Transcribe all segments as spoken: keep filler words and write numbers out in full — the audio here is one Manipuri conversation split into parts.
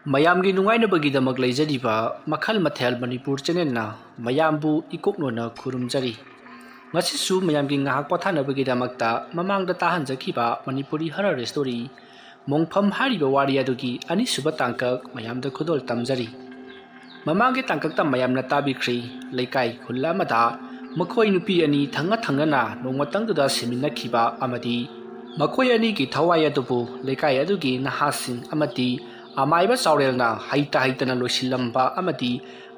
ꯃꯌꯥꯝꯒꯤ ꯅꯨꯡꯉꯥꯏꯅꯕꯒꯤꯗꯃꯛ ꯂꯩꯖꯔꯤꯕ ꯃꯈꯜ ꯃꯊꯦꯜ ꯃꯅꯤꯄꯨꯔ ꯆꯦꯅꯦꯜꯅ ꯃꯌꯥꯝꯕꯨ ꯏꯀꯣꯛꯅꯣꯅ ꯈꯨꯔꯨꯝꯖꯔꯤ꯫ ꯉꯁꯤꯁꯨ ꯃꯌꯥꯝꯒꯤ ꯉꯥꯏꯍꯥꯛ ꯄꯣꯊꯥꯅꯕꯒꯤꯗꯃꯛꯇ ꯃꯃꯥꯡꯗ ꯇꯥꯍꯟꯖꯈꯤꯕ ꯃꯅꯤꯄꯨꯔꯤ ꯍꯔꯔ ꯁ꯭ꯇꯣꯔꯤ ꯃꯣꯡꯐꯝ ꯍꯥꯏꯔꯤꯕ ꯋꯥꯔꯤ ꯑꯗꯨꯒꯤ ꯑꯅꯤꯁꯨꯕ ꯇꯥꯡꯀꯛ ꯃꯌꯥꯝꯗ ꯈꯨꯗꯣꯜ ꯇꯝꯖꯔꯤ꯫ ꯃꯃꯥꯡꯒꯤ ꯇꯥꯡꯀꯛꯇ ꯃꯌꯥꯝꯅ ꯇꯥꯕꯤꯈ꯭ꯔꯤ, ꯂꯩꯀꯥꯏ ꯈꯨꯜ ꯑꯃꯗ ꯃꯈꯣꯏ ꯅꯨꯄꯤ ꯑꯅꯤ ꯊꯪꯅ ꯊꯪꯅꯅ ꯅꯣꯡꯃꯇꯪꯗꯨꯗ ꯁꯦꯝꯃꯤꯟꯅꯈꯤꯕ ꯑꯃꯗꯤ ꯃꯈꯣꯏ ꯑꯅꯤꯒꯤ ꯊꯋꯥꯏ ꯑꯗꯨꯕꯨ ꯂꯩꯀꯥꯏ ꯑꯗꯨꯒꯤ ꯅꯍꯥꯁꯤꯡ ꯑꯃꯗꯤ ꯑꯃꯥꯏꯕ ꯆꯥꯎꯔꯦꯜꯅ ꯍꯩꯇ ꯍꯩꯇꯅ ꯂꯣꯏꯁꯤꯜꯂꯝꯕ ꯑꯃꯗꯤ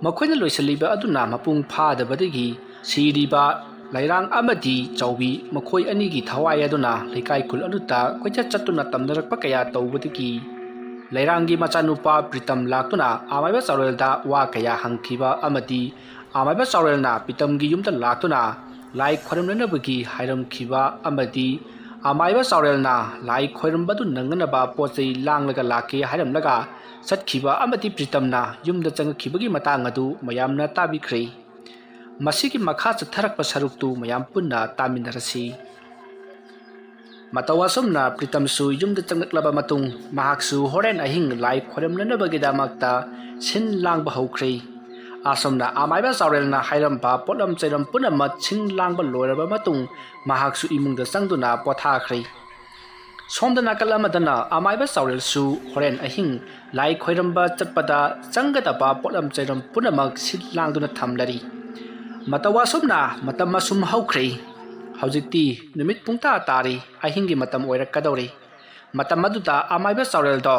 ꯃꯈꯣꯏꯅ ꯂꯣꯏꯁꯤꯜꯂꯤꯕ ꯑꯗꯨꯅ ꯃꯄꯨꯡ ꯐꯥꯗꯕꯗꯒꯤ ꯁꯤꯔꯤꯕ ꯂꯩꯔꯥꯡ ꯑꯃꯗꯤ ꯆꯥꯎꯕꯤ ꯃꯈꯣꯏ ꯑꯅꯤꯒꯤ ꯊꯋꯥꯏ ꯑꯗꯨꯅ ꯂꯩꯀꯥꯏ ꯈꯨꯜ ꯑꯗꯨꯗ ꯀꯣꯏꯆꯠ ꯆꯠꯇꯨꯅ ꯇꯝꯅꯔꯛꯄ ꯀꯌꯥ ꯇꯧꯕꯗꯒꯤ ꯂꯩꯔꯥꯡꯒꯤ ꯃꯆꯥꯅꯨꯄꯥ ꯄ꯭ꯔꯤꯇꯝ ꯂꯥꯛꯇꯨꯅ ꯑꯃꯥꯏꯕ ꯆꯥꯎꯔꯦꯜꯗ ꯋꯥ ꯀꯌꯥ ꯍꯪꯈꯤꯕ ꯑꯃꯗꯤ ꯑꯃꯥꯏꯕ ꯆꯥꯎꯔꯦꯜꯅ ꯄ꯭ꯔꯤꯇꯝꯒꯤ ꯌꯨꯝꯗ ꯂꯥꯛꯇꯨꯅ ꯂꯥꯏ ꯈꯣꯏꯔꯝꯅꯅꯕꯒꯤ ꯍꯥꯏꯔꯝꯈꯤꯕ ꯑꯃꯗꯤ ꯑꯃꯥꯏꯕ ꯆꯥꯎꯔꯦꯜꯅ ꯂꯥꯏ ꯈꯣꯏꯔꯝꯕꯗꯨ ꯅꯪꯅꯅꯕ ꯄꯣꯠ ꯆꯩ ꯂꯥꯡꯂꯒ ꯂꯥꯛꯀꯦ ꯍꯥꯏꯔꯝꯂꯒ ꯆꯠꯈꯤꯕ ꯑꯃꯗꯤ ꯄ꯭ꯔꯤꯇꯝꯅ ꯌꯨꯝꯗ ꯆꯪꯉꯛꯈꯤꯕꯒꯤ ꯃꯇꯥꯡ ꯑꯗꯨ ꯃꯌꯥꯝꯅ ꯇꯥꯕꯤꯈ꯭ꯔꯦ꯫ ꯃꯁꯤꯒꯤ ꯃꯈꯥ ꯆꯠꯊꯔꯛꯄ ꯁꯔꯨꯛꯇꯨ ꯃꯌꯥꯝ ꯄꯨꯟꯅ ꯇꯥꯃꯤꯟꯅꯔꯁꯤ꯫ ꯃꯇꯧ ꯑꯁꯨꯝꯅ ꯄ꯭ꯔꯤꯇꯝꯁꯨ ꯌꯨꯝꯗ ꯆꯪꯂꯛꯂꯕ ꯃꯇꯨꯡ ꯃꯍꯥꯛꯁꯨ ꯍꯣꯔꯦꯟ ꯑꯍꯤꯡ ꯂꯥꯏ ꯈꯣꯏꯔꯝꯅꯅꯕꯒꯤꯗꯃꯛꯇ ꯁꯤꯟ ꯂꯥꯡꯕ ꯍꯧꯈ꯭ꯔꯦ꯫ ꯑꯁꯨꯝꯅ ꯑꯃꯥꯏꯕ ꯆꯥꯎꯔꯦꯜꯅ ꯍꯥꯏꯔꯝꯕ ꯄꯣꯠꯂꯝ ꯆꯩꯔꯝ ꯄꯨꯝꯅꯃꯛ ꯁꯤꯟ ꯂꯥꯡꯕ ꯂꯣꯏꯔꯕ ꯃꯇꯨꯡ ꯃꯍꯥꯛꯁꯨ ꯏꯃꯨꯡꯗ ꯆꯪꯗꯨꯅ ꯄꯣꯊꯥꯈ꯭ꯔꯦ꯫ ꯁꯣꯝꯗ ꯅꯥꯀꯜ ꯑꯃꯗꯅ ꯑꯃꯥꯏꯕ ꯆꯥꯎꯔꯦꯜꯁꯨ ꯍꯣꯔꯦꯟ ꯑꯍꯤꯡ ꯂꯥꯏ ꯈꯣꯏꯔꯝꯕ ꯆꯠꯄꯗ ꯆꯪꯒꯗꯕ ꯄꯣꯠꯂꯝ ꯆꯩꯔꯝ ꯄꯨꯝꯅꯃꯛ ꯁꯤꯜ ꯂꯥꯡꯗꯨꯅ ꯊꯝꯂꯔꯤ꯫ ꯃꯇꯧ ꯑꯁꯨꯝꯅ ꯃꯇꯝ ꯑꯁꯨꯝ ꯍꯧꯈ꯭ꯔꯦ꯫ ꯍꯧꯖꯤꯛꯇꯤ ꯅꯨꯃꯤꯠ ꯄꯨꯡꯇꯥ ꯇꯥꯔꯤ꯫ ꯑꯍꯤꯡꯒꯤ ꯃꯇꯝ ꯑꯣꯏꯔꯛꯀꯗꯧꯔꯤ꯫ ꯃꯇꯝ ꯑꯗꯨꯗ ꯑꯃꯥꯏꯕ ꯆꯥꯎꯔꯦꯜꯗꯣ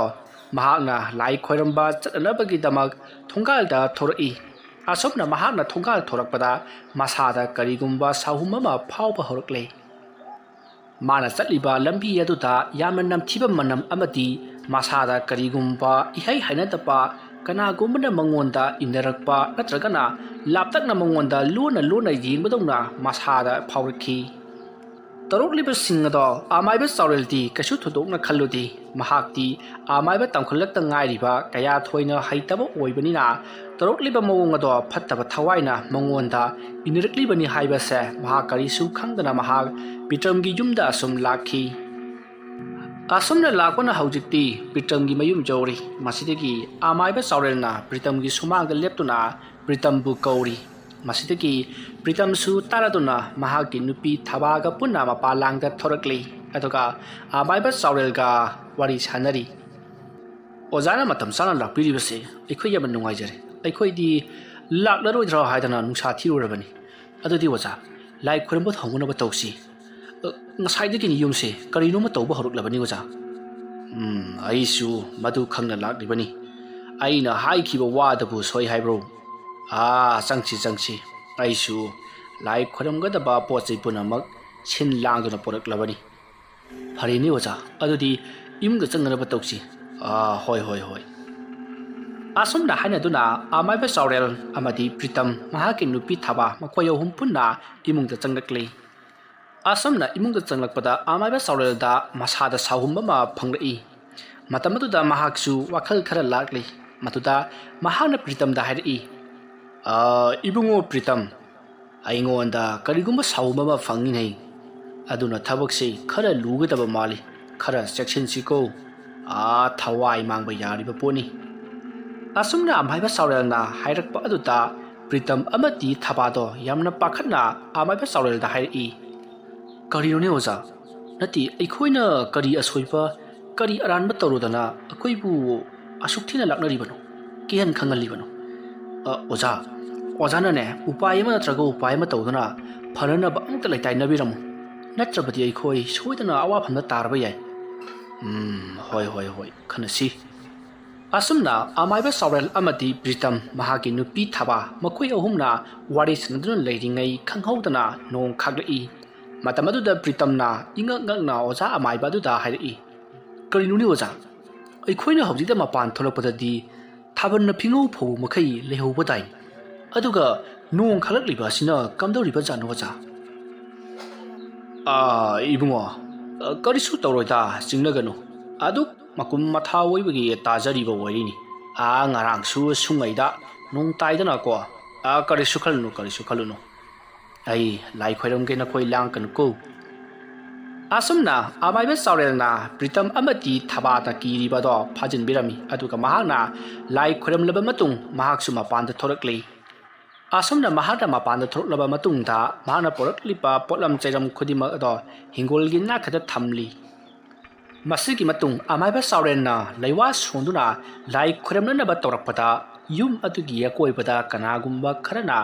ꯃꯍꯥꯛꯅ ꯂꯥꯏ ꯈꯣꯏꯔꯝꯕ ꯆꯠꯅꯅꯕꯒꯤꯗꯃꯛ ꯊꯣꯡꯒꯥꯜꯗ ꯊꯣꯔꯛꯏ꯫ ꯑꯁꯨꯝꯅ ꯃꯍꯥꯛꯅ ꯊꯣꯡꯒꯥꯜ ꯊꯣꯔꯛꯄꯗ ꯃꯁꯥꯗ ꯀꯔꯤꯒꯨꯝꯕ ꯁꯥꯍꯨꯝ ꯑꯃ ꯐꯥꯎꯕ ꯍꯧꯔꯛꯂꯦ꯫ ꯃꯥꯅ ꯆꯠꯂꯤꯕ ꯂꯝꯕꯤ ꯑꯗꯨꯗ ꯌꯥꯝꯅ ꯅꯝꯊꯤꯕ ꯃꯅꯝ ꯑꯃꯗꯤ ꯃꯁꯥꯗ ꯀꯔꯤꯒꯨꯝꯕ ꯏꯍꯩ ꯍꯩꯅꯗꯕ ꯀꯅꯥꯒꯨꯝꯕꯅ ꯃꯉꯣꯟꯗ ꯏꯟꯅꯔꯛꯄ ꯅꯠꯇ꯭ꯔꯒꯅ ꯂꯥꯞꯇꯛꯅ ꯃꯉꯣꯟꯗ ꯂꯨꯅ ꯂꯨꯅ ꯌꯦꯡꯕꯗꯧꯅ ꯃꯁꯥꯗ ꯐꯥꯎꯔꯛꯈꯤ꯫ ꯇꯧꯔꯛꯂꯤꯕꯁꯤꯡ ꯑꯗꯣ ꯑꯃꯥꯏꯕ ꯆꯥꯎꯔꯦꯜꯗꯤ ꯀꯩꯁꯨ ꯊꯣꯏꯗꯣꯛꯅ ꯈꯜꯂꯨꯗꯦ꯫ ꯃꯍꯥꯛꯇꯤ ꯑꯃꯥꯏꯕ ꯇꯝꯈꯠꯂꯛꯇ ꯉꯥꯏꯔꯤꯕ ꯀꯌꯥ ꯊꯣꯏꯅ ꯍꯩꯇꯕ ꯑꯣꯏꯕꯅꯤꯅ ꯇꯧꯔꯛꯂꯤꯕ ꯃꯑꯣꯡ ꯑꯗꯣ ꯐꯠꯇꯕ ꯊꯋꯥꯏꯅ ꯃꯉꯣꯟꯗ ꯏꯟꯅꯔꯛꯂꯤꯕꯅꯤ ꯍꯥꯏꯕꯁꯦ ꯃꯍꯥꯛ ꯀꯔꯤꯁꯨ ꯈꯪꯗꯅ ꯃꯍꯥꯛ ꯄ꯭ꯔꯤꯇꯝꯒꯤ ꯌꯨꯝꯗ ꯑꯁꯨꯝ ꯂꯥꯛꯈꯤ꯫ ꯑꯁꯨꯝꯅ ꯂꯥꯛꯄꯅ ꯍꯧꯖꯤꯛꯇꯤ ꯄ꯭ꯔꯤꯇꯝꯒꯤ ꯃꯌꯨꯝ ꯌꯧꯔꯤ꯫ ꯃꯁꯤꯗꯒꯤ ꯑꯃꯥꯏꯕ ꯆꯥꯎꯔꯦꯜꯅ ꯄ꯭ꯔꯤꯇꯝꯒꯤ ꯁꯨꯃꯥꯡꯗ ꯂꯦꯞꯇꯨꯅ ꯄ꯭ꯔꯤꯇꯝꯕꯨ ꯀꯧꯔꯤ꯫ ꯃꯁꯤꯗꯒꯤ ꯄ꯭ꯔꯤꯇꯝꯁꯨ ꯇꯥꯔꯗꯨꯅ ꯃꯍꯥꯛꯀꯤ ꯅꯨꯄꯤ ꯊꯕꯥꯒ ꯄꯨꯟꯅ ꯃꯄꯥꯟꯂꯥꯡꯗ ꯊꯣꯔꯛꯂꯤ꯫ ꯑꯗꯨꯒ ꯑꯃꯥꯏꯕ ꯆꯥꯎꯔꯦꯜꯒ ꯋꯥꯔꯤ ꯁꯥꯟꯅꯔꯤ꯫ "ꯑꯣꯖꯥꯅ ꯃꯇꯝ ꯆꯥꯅ ꯂꯥꯛꯄꯤꯔꯤꯕꯁꯦ ꯑꯩꯈꯣꯏ ꯌꯥꯝꯅ ꯅꯨꯡꯉꯥꯏꯖꯔꯦ꯫ ꯑꯩꯈꯣꯏꯗꯤ ꯂꯥꯛꯂꯔꯣꯏꯗ꯭ꯔꯥ ꯍꯥꯏꯗꯅ ꯅꯨꯡꯁꯥ ꯊꯤꯔꯨꯔꯕꯅꯤ꯫ ꯑꯗꯨꯗꯤ ꯑꯣꯖꯥ, ꯂꯥꯏ ꯈꯨꯔꯨꯝꯕ ꯍꯧꯅꯅꯕ ꯇꯧꯁꯤ꯫ ꯑ, ꯉꯁꯥꯏꯗꯒꯤꯅꯤ ꯌꯨꯝꯁꯦ ꯀꯔꯤꯅꯣꯃ ꯇꯧꯕ ꯍꯧꯔꯛꯂꯕꯅꯤ, ꯑꯣꯖꯥ꯫" "ꯎꯝ, ꯑꯩꯁꯨ ꯃꯗꯨ ꯈꯪꯅ ꯂꯥꯛꯂꯤꯕꯅꯤ꯫ ꯑꯩꯅ ꯍꯥꯏꯈꯤꯕ ꯋꯥꯗꯕꯨ ꯁꯣꯏ ꯍꯥꯏꯕ꯭ꯔꯣ? ꯑꯥ, ꯆꯪꯁꯤ, ꯆꯪꯁꯤ꯫ ꯑꯩꯁꯨ ꯂꯥꯏ ꯈꯨꯔꯨꯝꯒꯗꯕ ꯄꯣꯠ ꯆꯩ ꯄꯨꯝꯅꯃꯛ ꯁꯤꯟ ꯂꯥꯡꯗꯨꯅ ꯄꯨꯔꯛꯂꯕꯅꯤ꯫" "ꯐꯔꯦꯅꯦ ꯑꯣꯖꯥ, ꯑꯗꯨꯗꯤ ꯏꯃꯨꯡꯗ ꯆꯪꯅꯅꯕ ꯇꯧꯁꯤ꯫" "ꯑꯥ, ꯍꯣꯏ, ꯍꯣꯏ, ꯍꯣꯏ꯫" ꯑꯁꯨꯝꯅ ꯍꯥꯏꯅꯗꯨꯅ ꯑꯃꯥꯏꯕ ꯆꯥꯎꯔꯦꯜ ꯑꯃꯗꯤ ꯄ꯭ꯔꯤꯇꯝ, ꯃꯍꯥꯛꯀꯤ ꯅꯨꯄꯤ ꯊꯕꯥ, ꯃꯈꯣꯏ ꯑꯍꯨꯝ ꯄꯨꯟꯅ ꯏꯃꯨꯡꯗ ꯆꯪꯂꯛꯂꯤ꯫ ꯑꯁꯨꯝꯅ ꯏꯃꯨꯡꯗ ꯆꯪꯂꯛꯄꯗ ꯑꯃꯥꯏꯕ ꯆꯥꯎꯔꯦꯜꯗ ꯃꯁꯥꯗ ꯁꯥꯎꯍꯨꯝꯕ ꯑꯃ ꯐꯪꯂꯛꯏ꯫ ꯃꯇꯝ ꯑꯗꯨꯗ ꯃꯍꯥꯛꯁꯨ ꯋꯥꯈꯜ ꯈꯔ ꯂꯥꯛꯂꯤ꯫ ꯃꯗꯨꯗ ꯃꯍꯥꯛꯅ ꯄ꯭ꯔꯤꯇꯝꯗ ꯍꯥꯏꯔꯛꯏ, "ꯑ, ꯏꯕꯨꯡꯉꯣ ꯄ꯭ꯔꯤꯇꯝ, ꯑꯩꯉꯣꯟꯗ ꯀꯔꯤꯒꯨꯝꯕ ꯁꯥꯎꯍꯨꯝꯕ ꯑꯃ ꯐꯪꯉꯤꯅꯦ꯫ ꯑꯗꯨꯅ ꯊꯕꯛꯁꯤ ꯈꯔ ꯂꯨꯒꯗꯕ ꯃꯥꯜꯂꯤ꯫ ꯈꯔ ꯆꯦꯛꯁꯤꯟꯁꯤꯀꯣ꯫ ꯑꯥ, ꯊꯋꯥꯏ ꯃꯥꯡꯕ ꯌꯥꯔꯤꯕ ꯄꯣꯠꯅꯤ꯫" ꯑꯁꯨꯝꯅ ꯑꯃꯥꯏꯕ ꯆꯥꯎꯔꯦꯜꯅ ꯍꯥꯏꯔꯛꯄ ꯑꯗꯨꯗ ꯄ꯭ꯔꯤꯇꯝ ꯑꯃꯗꯤ ꯊꯕꯥꯗꯣ ꯌꯥꯝꯅ ꯄꯥꯈꯠꯅ ꯑꯃꯥꯏꯕ ꯆꯥꯎꯔꯦꯜꯗ ꯍꯥꯏꯔꯛꯏ, "ꯀꯔꯤꯅꯣꯅꯦ ꯑꯣꯖꯥ? ꯅꯠꯇꯦ, ꯑꯩꯈꯣꯏꯅ ꯀꯔꯤ ꯑꯁꯣꯏꯕ, ꯀꯔꯤ ꯑꯔꯥꯟꯕ ꯇꯧꯔꯨꯗꯅ ꯑꯩꯈꯣꯏꯕꯨ ꯑꯁꯨꯛ ꯊꯤꯅ ꯂꯥꯛꯅꯔꯤꯕꯅꯣ, ꯀꯤꯍꯟ ꯈꯪꯍꯜꯂꯤꯕꯅꯣ?" "ꯑ, ꯑꯣꯖꯥ, ꯑꯣꯖꯥꯅꯅꯦ ꯎꯄꯥꯏ ꯑꯃ ꯅꯠꯇ꯭ꯔꯒ ꯎꯄꯥꯏ ꯑꯃ ꯇꯧꯗꯨꯅ ꯐꯅꯅꯕ ꯑꯃꯨꯛꯇ ꯂꯩꯇꯥꯏꯅꯕꯤꯔꯝꯃꯨ꯫ ꯅꯠꯇ꯭ꯔꯕꯗꯤ ꯑꯩꯈꯣꯏ ꯁꯣꯏꯗꯅ ꯑꯋꯥꯐꯝꯗ ꯇꯥꯔꯕ ꯌꯥꯏ꯫" "ꯎꯝ, ꯍꯣꯏ, ꯍꯣꯏ, ꯍꯣꯏ, ꯈꯟꯅꯁꯤ꯫" ꯑꯁꯨꯝꯅ ꯑꯃꯥꯏꯕ ꯆꯥꯎꯔꯦꯜ ꯑꯃꯗꯤ ꯄ꯭ꯔꯤꯇꯝ, ꯃꯍꯥꯛꯀꯤ ꯅꯨꯄꯤ ꯊꯕꯥ, ꯃꯈꯣꯏ ꯑꯍꯨꯝꯅ ꯋꯥꯔꯤ ꯁꯥꯟꯅꯗꯨꯅ ꯂꯩꯔꯤꯉꯩ ꯈꯪꯍꯧꯗꯅ ꯅꯣꯡ ꯈꯥꯛꯂꯛꯏ꯫ ꯃꯇꯝ ꯑꯗꯨꯗ ꯄ꯭ꯔꯤꯇꯝꯅ ꯏꯉꯛ ꯉꯛꯅ ꯑꯣꯖꯥ ꯑꯃꯥꯏꯕ ꯑꯗꯨꯗ ꯍꯥꯏꯔꯛꯏ, "ꯀꯔꯤꯅꯣꯅꯦ ꯑꯣꯖꯥ? ꯑꯩꯈꯣꯏꯅ ꯍꯧꯖꯤꯛꯇ ꯃꯄꯥꯟ ꯊꯣꯛꯂꯛꯄꯗꯗꯤ ꯊꯥꯕꯜꯅ ꯐꯤꯉꯧ ꯐꯧꯕ ꯃꯈꯩ ꯂꯩꯍꯧꯕꯗꯥꯏ? ꯑꯗꯨꯒ ꯅꯣꯡ ꯈꯥꯛꯂꯛꯂꯤꯕ ꯑꯁꯤꯅ ꯀꯝꯗꯧꯔꯤꯕ ꯖꯥꯠꯅꯣ ꯑꯣꯖꯥ?" "ꯑꯥ, ꯏꯕꯨꯡꯉꯣ, ꯑ, ꯀꯔꯤꯁꯨ ꯇꯧꯔꯣꯏꯗ, ꯆꯤꯡꯅꯒꯅꯨ꯫ ꯑꯗꯨꯛ ꯃꯀꯨꯝ ꯃꯊꯥ ꯑꯣꯏꯕꯒꯤ ꯇꯥꯖꯔꯤꯕ ꯋꯥꯔꯤꯅꯤ꯫ ꯑꯥ, ꯉꯔꯥꯡꯁꯨ ꯁꯨꯡꯉꯩꯗ ꯅꯣꯡ ꯇꯥꯏꯗꯅꯀꯣ꯫ ꯑꯥ, ꯀꯔꯤꯁꯨ ꯈꯜꯂꯨꯅꯨ, ꯀꯔꯤꯁꯨ ꯈꯜꯂꯨꯅꯨ꯫ ꯑꯩ ꯂꯥꯏ ꯈꯣꯏꯔꯝꯒꯦ, ꯅꯈꯣꯏ ꯂꯥꯡꯒꯅꯨꯀꯣ꯫" ꯑꯁꯨꯝꯅ ꯑꯃꯥꯏꯕ ꯆꯥꯎꯔꯦꯜꯅ ꯄ꯭ꯔꯤꯇꯝ ꯑꯃꯗꯤ ꯊꯕꯥꯗ ꯀꯤꯔꯤꯕꯗꯣ ꯐꯥꯖꯤꯟꯕꯤꯔꯝꯃꯤ, ꯑꯗꯨꯒ ꯃꯍꯥꯛꯅ ꯂꯥꯏ ꯈꯣꯏꯔꯝꯂꯕ ꯃꯇꯨꯡ ꯃꯍꯥꯛꯁꯨ ꯃꯄꯥꯟꯗ ꯊꯣꯔꯛꯂꯤ꯫ ꯑꯁꯨꯝꯅ ꯃꯍꯥꯛꯅ ꯃꯄꯥꯟꯗ ꯊꯣꯔꯛꯂꯕ ꯃꯇꯨꯡꯗ ꯃꯍꯥꯛꯅ ꯄꯨꯔꯛꯂꯤꯕ ꯄꯣꯠꯂꯝ ꯆꯩꯔꯝ ꯈꯨꯗꯤꯡꯃꯛ ꯑꯗꯣ ꯍꯤꯡꯒꯣꯜꯒꯤ ꯅꯥꯀꯗ ꯊꯝꯂꯤ꯫ ꯃꯁꯤꯒꯤ ꯃꯇꯨꯡ ꯑꯃꯥꯏꯕ ꯆꯥꯎꯔꯦꯜꯅ ꯂꯩꯋꯥ ꯁꯣꯟꯗꯨꯅ ꯂꯥꯏ ꯈꯣꯏꯔꯝꯅꯅꯕ ꯇꯧꯔꯛꯄꯗ, ꯌꯨꯝ ꯑꯗꯨꯒꯤ ꯑꯀꯣꯏꯕꯗ ꯀꯅꯥꯒꯨꯝꯕ ꯈꯔꯅ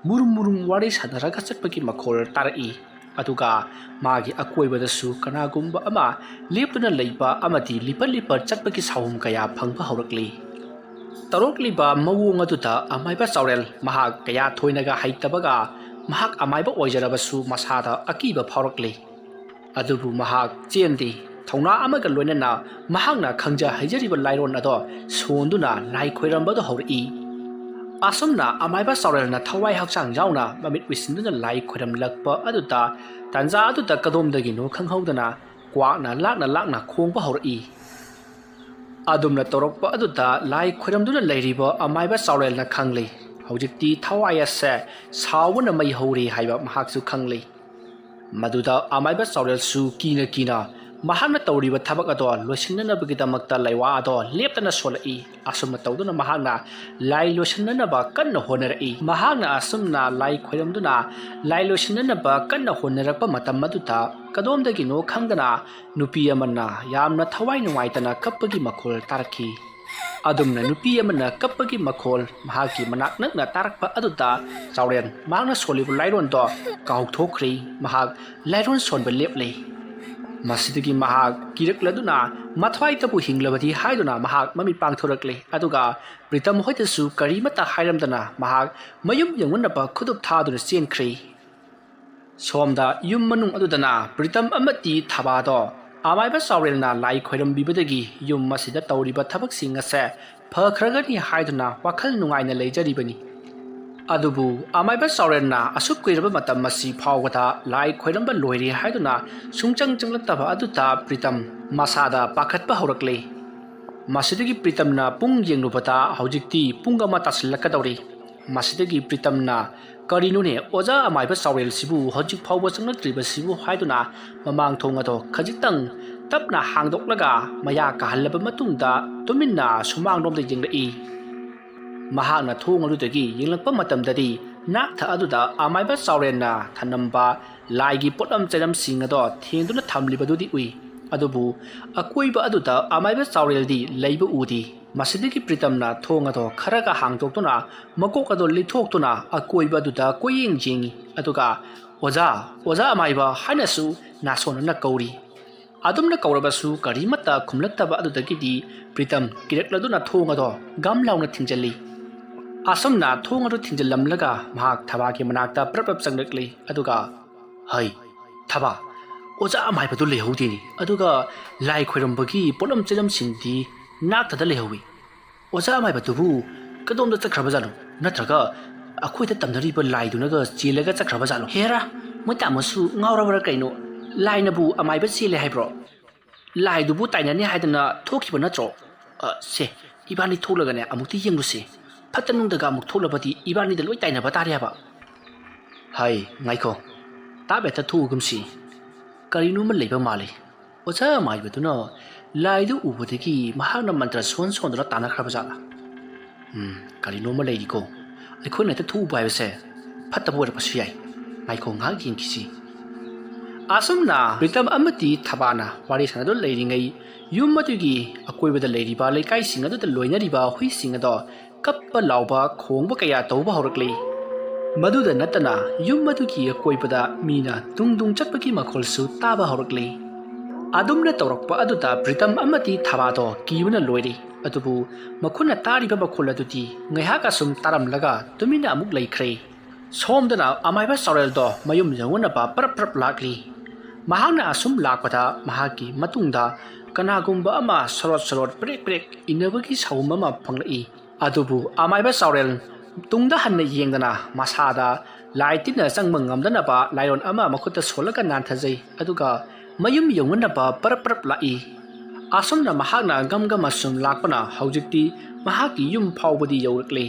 ꯃꯨꯔꯨꯝ ꯃꯨꯔꯨꯝ ꯋꯥꯔꯤ ꯁꯥꯟꯅꯔꯒ ꯆꯠꯄꯒꯤ ꯃꯈꯣꯜ ꯇꯥꯔꯛꯏ꯫ ꯑꯗꯨꯒ ꯃꯥꯒꯤ ꯑꯀꯣꯏꯕꯗꯁꯨ ꯀꯅꯥꯒꯨꯝꯕ ꯑꯃ ꯂꯦꯞꯇꯨꯅ ꯂꯩꯕ ꯑꯃꯗꯤ ꯂꯤꯄꯠ ꯂꯤꯄꯠ ꯆꯠꯄꯒꯤ ꯁꯥꯎꯍꯨꯝ ꯀꯌꯥ ꯐꯪꯕ ꯍꯧꯔꯛꯂꯤ꯫ ꯇꯧꯔꯛꯂꯤꯕ ꯃꯑꯣꯡ ꯑꯗꯨꯗ ꯑꯃꯥꯏꯕ ꯆꯥꯎꯔꯦꯜ ꯃꯍꯥꯛ ꯀꯌꯥ ꯊꯣꯏꯅꯒ ꯍꯩꯇꯕꯒ, ꯃꯍꯥꯛ ꯑꯃꯥꯏꯕ ꯑꯣꯏꯖꯔꯕꯁꯨ ꯃꯁꯥꯗ ꯑꯀꯤꯕ ꯐꯥꯎꯔꯛꯂꯤ꯫ ꯑꯗꯨꯕꯨ ꯃꯍꯥꯛ ꯆꯦꯟꯗꯦ꯫ ꯊꯧꯅꯥ ꯑꯃꯒ ꯂꯣꯏꯅꯅ ꯃꯍꯥꯛꯅ ꯈꯪꯖ ꯍꯩꯖꯔꯤꯕ ꯂꯥꯏꯔꯣꯟ ꯑꯗꯣ ꯁꯣꯟꯗꯨꯅ ꯂꯥꯏ ꯈꯣꯏꯔꯝꯕꯗꯨ ꯍꯧꯔꯛꯏ꯫ ꯑꯁꯨꯝꯅ ꯑꯃꯥꯏꯕ ꯆꯥꯎꯔꯦꯜꯅ ꯊꯋꯥꯏ ꯍꯛꯆꯥꯡ ꯌꯥꯎꯅ ꯃꯃꯤꯠ ꯎꯏꯁꯤꯟꯗꯨꯅ ꯂꯥꯏ ꯈꯣꯏꯔꯝꯂꯛꯄ ꯑꯗꯨꯗ, ꯇꯥꯟꯖꯥ ꯑꯗꯨꯗ ꯀꯗꯣꯝꯗꯒꯤꯅꯣ ꯈꯪꯍꯧꯗꯅ ꯀ꯭ꯋꯥꯛꯅ ꯂꯥꯛꯅ ꯂꯥꯛꯅ ꯈꯣꯡꯕ ꯍꯧꯔꯛꯏ꯫ ꯑꯗꯨꯝꯅ ꯇꯧꯔꯛꯄ ꯑꯗꯨꯗ ꯂꯥꯏ ꯈꯣꯏꯔꯝꯗꯨꯅ ꯂꯩꯔꯤꯕ ꯑꯃꯥꯏꯕ ꯆꯥꯎꯔꯦꯜꯅ ꯈꯪꯂꯤ, ꯍꯧꯖꯤꯛꯇꯤ ꯊꯋꯥꯏ ꯑꯁꯦ ꯁꯥꯎꯕꯅ ꯃꯩ ꯍꯧꯔꯤ ꯍꯥꯏꯕ ꯃꯍꯥꯛꯁꯨ ꯈꯪꯂꯤ꯫ ꯃꯗꯨꯗ ꯑꯃꯥꯏꯕ ꯆꯥꯎꯔꯦꯜꯁꯨ ꯀꯤꯅ ꯀꯤꯅ ꯃꯍꯥꯛꯅ ꯇꯧꯔꯤꯕ ꯊꯕꯛ ꯑꯗꯣ ꯂꯣꯏꯁꯤꯟꯅꯅꯕꯒꯤꯗꯃꯛꯇ ꯂꯩꯋꯥ ꯑꯗꯣ ꯂꯦꯞꯇꯅ ꯁꯣꯜꯂꯛꯏ꯫ ꯑꯁꯨꯝꯅ ꯇꯧꯗꯨꯅ ꯃꯍꯥꯛꯅ ꯂꯥꯏ ꯂꯣꯏꯁꯤꯟꯅꯅꯕ ꯀꯟꯅ ꯍꯣꯠꯅꯔꯛꯏ꯫ ꯃꯍꯥꯛꯅ ꯑꯁꯨꯝꯅ ꯂꯥꯏ ꯈꯣꯏꯔꯝꯗꯨꯅ ꯂꯥꯏ ꯂꯣꯏꯁꯤꯟꯅꯅꯕ ꯀꯟꯅ ꯍꯣꯠꯅꯔꯛꯄ ꯃꯇꯝ ꯑꯗꯨꯗ ꯀꯗꯣꯝꯗꯒꯤꯅꯣ ꯈꯪꯗꯅ ꯅꯨꯄꯤ ꯑꯃꯅ ꯌꯥꯝꯅ ꯊꯋꯥꯏ ꯅꯨꯡꯉꯥꯏꯇꯅ ꯀꯞꯄꯒꯤ ꯃꯈꯣꯜ ꯇꯥꯔꯛꯈꯤ꯫ ꯑꯗꯨꯝꯅ ꯅꯨꯄꯤ ꯑꯃꯅ ꯀꯞꯄꯒꯤ ꯃꯈꯣꯜ ꯃꯍꯥꯛꯀꯤ ꯃꯅꯥꯛ ꯅꯛꯅ ꯇꯥꯔꯛꯄ ꯑꯗꯨꯗ ꯆꯥꯎꯔꯦꯜ ꯃꯍꯥꯛꯅ ꯁꯣꯜꯂꯤꯕ ꯂꯥꯏꯔꯣꯟꯗꯣ ꯀꯥꯎꯊꯣꯛꯈ꯭ꯔꯦ꯫ ꯃꯍꯥꯛ ꯂꯥꯏꯔꯣꯟ ꯁꯣꯟꯕ ꯂꯦꯞꯂꯦ꯫ ꯃꯁꯤꯗꯒꯤ ꯃꯍꯥꯛ ꯀꯤꯔꯛꯂꯗꯨꯅ ꯃꯊ꯭ꯋꯥꯏꯗꯕꯨ ꯍꯤꯡꯂꯕꯗꯤ ꯍꯥꯏꯗꯨꯅ ꯃꯍꯥꯛ ꯃꯃꯤꯠ ꯄꯥꯡꯊꯣꯔꯛꯂꯦ꯫ ꯑꯗꯨꯒ ꯄ꯭ꯔꯤꯇꯝ ꯍꯣꯏꯗꯁꯨ ꯀꯔꯤꯃꯠꯇ ꯍꯥꯏꯔꯝꯗꯅ ꯃꯍꯥꯛ ꯃꯌꯨꯝ ꯌꯧꯅꯅꯕ ꯈꯨꯗꯨꯞ ꯊꯥꯗꯨꯅ ꯆꯦꯟꯈ꯭ꯔꯦ꯫ ꯁꯣꯝꯗ ꯌꯨꯝ ꯃꯅꯨꯡ ꯑꯗꯨꯗꯅ ꯄ꯭ꯔꯤꯇꯝ ꯑꯃꯗꯤ ꯊꯕꯥꯗꯣ ꯑꯃꯥꯏꯕ ꯆꯥꯎꯔꯦꯜꯅ ꯂꯥꯏ ꯈꯣꯏꯔꯝꯕꯤꯕꯗꯒꯤ ꯌꯨꯝ ꯑꯁꯤꯗ ꯇꯧꯔꯤꯕ ꯊꯕꯛꯁꯤꯡ ꯑꯁꯦ ꯐꯈ꯭ꯔꯒꯅꯤ ꯍꯥꯏꯗꯨꯅ ꯋꯥꯈꯜ ꯅꯨꯡꯉꯥꯏꯅ ꯂꯩꯖꯔꯤꯕꯅꯤ꯫ ꯑꯗꯨꯕꯨ ꯑꯃꯥꯏꯕ ꯆꯥꯎꯔꯦꯜꯅ ꯑꯁꯨꯛ ꯀꯨꯏꯔꯕ ꯃꯇꯝ ꯑꯁꯤ ꯐꯥꯎꯕꯗ ꯂꯥꯏ ꯈꯣꯏꯔꯝꯕ ꯂꯣꯏꯔꯦ ꯍꯥꯏꯗꯨꯅ ꯁꯨꯡꯆꯪ ꯆꯪꯂꯛꯇꯕ ꯑꯗꯨꯗ ꯄ꯭ꯔꯤꯇꯝ ꯃꯁꯥꯗ ꯄꯥꯈꯠꯄ ꯍꯧꯔꯛꯂꯦ꯫ ꯃꯁꯤꯗꯒꯤ ꯄ꯭ꯔꯤꯇꯝꯅ ꯄꯨꯡ ꯌꯦꯡꯂꯨꯕꯗ ꯍꯧꯖꯤꯛꯇꯤ ꯄꯨꯡ ꯑꯃ ꯇꯥꯁꯤꯜꯂꯛꯀꯗꯧꯔꯤ꯫ ꯃꯁꯤꯗꯒꯤ ꯄ꯭ꯔꯤꯇꯝꯅ "ꯀꯔꯤꯅꯣꯅꯦ, ꯑꯣꯖꯥ ꯑꯃꯥꯏꯕ ꯆꯥꯎꯔꯦꯜꯁꯤꯕꯨ ꯍꯧꯖꯤꯛ ꯐꯥꯎꯕ ꯆꯪꯂꯛꯇ꯭ꯔꯤꯕꯁꯤꯕꯨ?" ꯍꯥꯏꯗꯨꯅ ꯃꯃꯥꯡ ꯊꯣꯡ ꯑꯗꯣ ꯈꯖꯤꯛꯇꯪ ꯇꯞꯅ ꯍꯥꯡꯗꯣꯛꯂꯒ ꯃꯌꯥ ꯀꯥꯍꯜꯂꯕ ꯃꯇꯨꯡꯗ ꯇꯨꯃꯤꯟꯅ ꯁꯨꯃꯥꯡꯂꯣꯝꯗ ꯌꯦꯡꯂꯛꯏ꯫ ꯃꯍꯥꯛꯅ ꯊꯣꯡ ꯑꯗꯨꯗꯒꯤ ꯌꯦꯡꯂꯛꯄ ꯃꯇꯝꯗꯗꯤ ꯅꯥꯛꯊ ꯑꯗꯨꯗ ꯑꯃꯥꯏꯕ ꯆꯥꯎꯔꯦꯜꯅ ꯊꯅꯝꯕ ꯂꯥꯏꯒꯤ ꯄꯣꯠꯂꯝ ꯆꯩꯂꯝꯁꯤꯡ ꯑꯗꯣ ꯊꯦꯡꯗꯨꯅ ꯊꯝꯂꯤꯕꯗꯨꯗꯤ ꯎꯏ꯫ ꯑꯗꯨꯕꯨ ꯑꯀꯣꯏꯕ ꯑꯗꯨꯗ ꯑꯃꯥꯏꯕ ꯆꯥꯎꯔꯦꯜꯗꯤ ꯂꯩꯕ ꯎꯗꯦ꯫ ꯃꯁꯤꯗꯒꯤ ꯄ꯭ꯔꯤꯇꯝꯅ ꯊꯣꯡ ꯑꯗꯣ ꯈꯔꯒ ꯍꯥꯡꯗꯣꯛꯇꯨꯅ ꯃꯀꯣꯛ ꯑꯗꯣ ꯂꯤꯊꯣꯛꯇꯨꯅ ꯑꯀꯣꯏꯕ ꯑꯗꯨꯗ ꯀꯣꯏꯌꯦꯡ ꯌꯦꯡꯏ꯫ ꯑꯗꯨꯒ "ꯑꯣꯖꯥ, ꯑꯣꯖꯥ ꯑꯃꯥꯏꯕ" ꯍꯥꯏꯅꯁꯨ ꯅꯥꯁꯣꯟꯅꯅ ꯀꯧꯔꯤ꯫ ꯑꯗꯨꯝꯅ ꯀꯧꯔꯕꯁꯨ ꯀꯔꯤꯃꯠꯇ ꯈꯨꯝꯂꯛꯇꯕ ꯑꯗꯨꯗꯒꯤꯗꯤ ꯄ꯭ꯔꯤꯇꯝ ꯀꯤꯔꯛꯂꯗꯨꯅ ꯊꯣꯡ ꯑꯗꯣ ꯒꯝ ꯂꯥꯎꯅ ꯊꯤꯡꯖꯤꯜꯂꯤ꯫ ꯑꯁꯨꯝꯅ ꯊꯣꯡ ꯑꯗꯨ ꯊꯤꯡꯖꯤꯜꯂꯝꯂꯒ ꯃꯍꯥꯛ ꯊꯕꯥꯒꯤ ꯃꯅꯥꯛꯇ ꯄ꯭ꯔꯞ ꯄ꯭ꯔꯞ ꯆꯪꯂꯛꯂꯤ꯫ ꯑꯗꯨꯒ "ꯍꯩ, ꯊꯕꯥ, ꯑꯣꯖꯥ ꯑꯃꯥꯏꯕꯗꯨ ꯂꯩꯍꯧꯗꯦꯅꯤ꯫ ꯑꯗꯨꯒ ꯂꯥꯏ ꯈꯣꯏꯔꯝꯕꯒꯤ ꯄꯣꯠꯂꯝ ꯆꯩꯂꯝꯁꯤꯡꯗꯤ ꯅꯥꯛꯇꯗ ꯂꯩꯍꯧꯏ꯫ ꯑꯣꯖꯥ ꯑꯃꯥꯏꯕꯗꯨꯕꯨ ꯀꯗꯣꯝꯗ ꯆꯠꯈ꯭ꯔꯕꯖꯥꯠꯅꯣ? ꯅꯠꯇ꯭ꯔꯒ ꯑꯩꯈꯣꯏꯗ ꯇꯝꯅꯔꯤꯕ ꯂꯥꯏꯗꯨꯅꯒ ꯆꯦꯜꯂꯒ ꯆꯠꯈ꯭ꯔꯕꯖꯥꯠꯂꯣ?" "ꯍꯦꯔꯥ, ꯃꯣꯏ ꯇꯥꯃꯣꯁꯨ ꯉꯥꯎꯔꯕ꯭ꯔꯥ ꯀꯩꯅꯣ? ꯂꯥꯏꯅꯕꯨ ꯑꯃꯥꯏꯕ ꯆꯦꯜꯂꯦ ꯍꯥꯏꯕ꯭ꯔꯣ? ꯂꯥꯏꯗꯨꯕꯨ ꯇꯥꯏꯅꯅꯤ ꯍꯥꯏꯗꯅ ꯊꯣꯛꯈꯤꯕ ꯅꯠꯇ꯭ꯔꯣ? ꯑ, ꯁꯦ, ꯏꯕꯥꯅꯤ ꯊꯣꯛꯂꯒꯅꯦ ꯑꯃꯨꯛꯇ ꯌꯦꯡꯂꯨꯁꯦ꯫ ꯐꯠꯇ ꯅꯨꯡꯗꯒ ꯑꯃꯨꯛ ꯊꯣꯛꯂꯕꯗꯤ ꯏꯕꯥꯅꯤꯗ ꯂꯣꯏ ꯇꯥꯏꯅꯕ ꯇꯥꯔꯦ ꯍꯥꯏꯕ꯫" "ꯍꯩ, ꯉꯥꯏꯈꯣ, ꯇꯥꯞ ꯍꯦꯛꯇ ꯊꯣꯛꯎꯒꯨꯝꯁꯤ꯫ ꯀꯔꯤꯅꯣꯃ ꯂꯩꯕ ꯃꯥꯜꯂꯤ꯫ ꯑꯣꯖꯥ ꯑꯃꯥꯏꯕꯗꯨꯅ ꯂꯥꯏꯗꯨ ꯎꯕꯗꯒꯤ ꯃꯍꯥꯛꯅ ꯃꯟꯇ꯭ꯔ ꯁꯣꯟ ꯁꯣꯟꯗꯨꯅ ꯇꯥꯟꯅꯈ꯭ꯔꯕ ꯖꯥꯠꯂꯥ? ꯎꯝ, ꯀꯔꯤꯅꯣꯃ ꯂꯩꯔꯤꯀꯣ꯫ ꯑꯩꯈꯣꯏꯅ ꯍꯦꯛꯇ ꯊꯣꯛꯎꯕ ꯍꯥꯏꯕꯁꯦ ꯐꯠꯇꯕ ꯑꯣꯏꯔꯛꯄꯁꯨ ꯌꯥꯏ꯫ ꯉꯥꯏꯈꯣ, ꯉꯥꯏꯍꯥꯛ ꯌꯦꯡꯈꯤꯁꯤ꯫" ꯑꯁꯨꯝꯅ ꯄ꯭ꯔꯤꯇꯝ ꯑꯃꯗꯤ ꯊꯕꯥꯅ ꯋꯥꯔꯤ ꯁꯥꯟꯅꯗꯨꯅ ꯂꯩꯔꯤꯉꯩ, ꯌꯨꯝ ꯑꯗꯨꯒꯤ ꯑꯀꯣꯏꯕꯗ ꯂꯩꯔꯤꯕ ꯂꯩꯀꯥꯏꯁꯤꯡ ꯑꯗꯨꯗ ꯂꯣꯏꯅꯔꯤꯕ ꯍꯨꯏꯁꯤꯡ ꯑꯗꯣ ꯀꯞꯄ ꯂꯥꯎꯕ, ꯈꯣꯡꯕ ꯀꯌꯥ ꯇꯧꯕ ꯍꯧꯔꯛꯂꯤ꯫ ꯃꯗꯨꯗ ꯅꯠꯇꯅ ꯌꯨꯝ ꯑꯗꯨꯒꯤ ꯑꯀꯣꯏꯕꯗ ꯃꯤꯅ ꯇꯨꯡ ꯇꯨꯡ ꯆꯠꯄꯒꯤ ꯃꯈꯣꯜꯁꯨ ꯇꯥꯕ ꯍꯧꯔꯛꯂꯤ꯫ ꯑꯗꯨꯝꯅ ꯇꯧꯔꯛꯄ ꯑꯗꯨꯗ ꯄ꯭ꯔꯤꯇꯝ ꯑꯃꯗꯤ ꯊꯕꯥꯗꯣ ꯀꯤꯕꯅ ꯂꯣꯏꯔꯤ꯫ ꯑꯗꯨꯕꯨ ꯃꯈꯣꯏꯅ ꯇꯥꯔꯤꯕ ꯃꯈꯣꯜ ꯑꯗꯨꯗꯤ ꯉꯥꯏꯍꯥꯛ ꯑꯁꯨꯝ ꯇꯥꯔꯝꯂꯒ ꯇꯨꯃꯤꯟꯅ ꯑꯃꯨꯛ ꯂꯩꯈ꯭ꯔꯦ꯫ ꯁꯣꯝꯗꯅ ꯑꯃꯥꯏꯕ ꯆꯥꯎꯔꯦꯜꯗꯣ ꯃꯌꯨꯝ ꯌꯧꯅꯅꯕ ꯄꯔꯞ ꯄꯔꯞ ꯂꯥꯛꯂꯤ꯫ ꯃꯍꯥꯛꯅ ꯑꯁꯨꯝ ꯂꯥꯛꯄꯗ ꯃꯍꯥꯛꯀꯤ ꯃꯇꯨꯡꯗ ꯀꯅꯥꯒꯨꯝꯕ ꯑꯃ ꯁꯣꯔꯣꯠ ꯁꯣꯔꯣꯠ ꯄ꯭ꯔꯦꯛ ꯄ꯭ꯔꯦꯛ ꯏꯟꯅꯕꯒꯤ ꯁꯥꯎꯝ ꯑꯃ ꯐꯪꯂꯛꯏ꯫ ꯑꯗꯨꯕꯨ ꯑꯃꯥꯏꯕ ꯆꯥꯎꯔꯦꯜ ꯇꯨꯡꯗ ꯍꯟꯅ ꯌꯦꯡꯗꯅ ꯃꯁꯥꯗ ꯂꯥꯏ ꯇꯤꯟꯅ ꯆꯪꯕ ꯉꯝꯗꯅꯕ ꯂꯥꯏꯔꯣꯟ ꯑꯃ ꯃꯈꯨꯠꯇ ꯁꯣꯜꯂꯒ ꯅꯥꯟꯊꯖꯩ꯫ ꯑꯗꯨꯒ ꯃꯌꯨꯝ ꯌꯧꯅꯅꯕ ꯄꯔꯞ ꯄꯔꯞ ꯂꯥꯛꯏ꯫ ꯑꯁꯨꯝꯅ ꯃꯍꯥꯛꯅ ꯒꯝ ꯒꯝ ꯑꯁꯨꯝ ꯂꯥꯛꯄꯅ ꯍꯧꯖꯤꯛꯇꯤ ꯃꯍꯥꯛꯀꯤ ꯌꯨꯝ ꯐꯥꯎꯕꯗꯤ ꯌꯧꯔꯛꯂꯦ꯫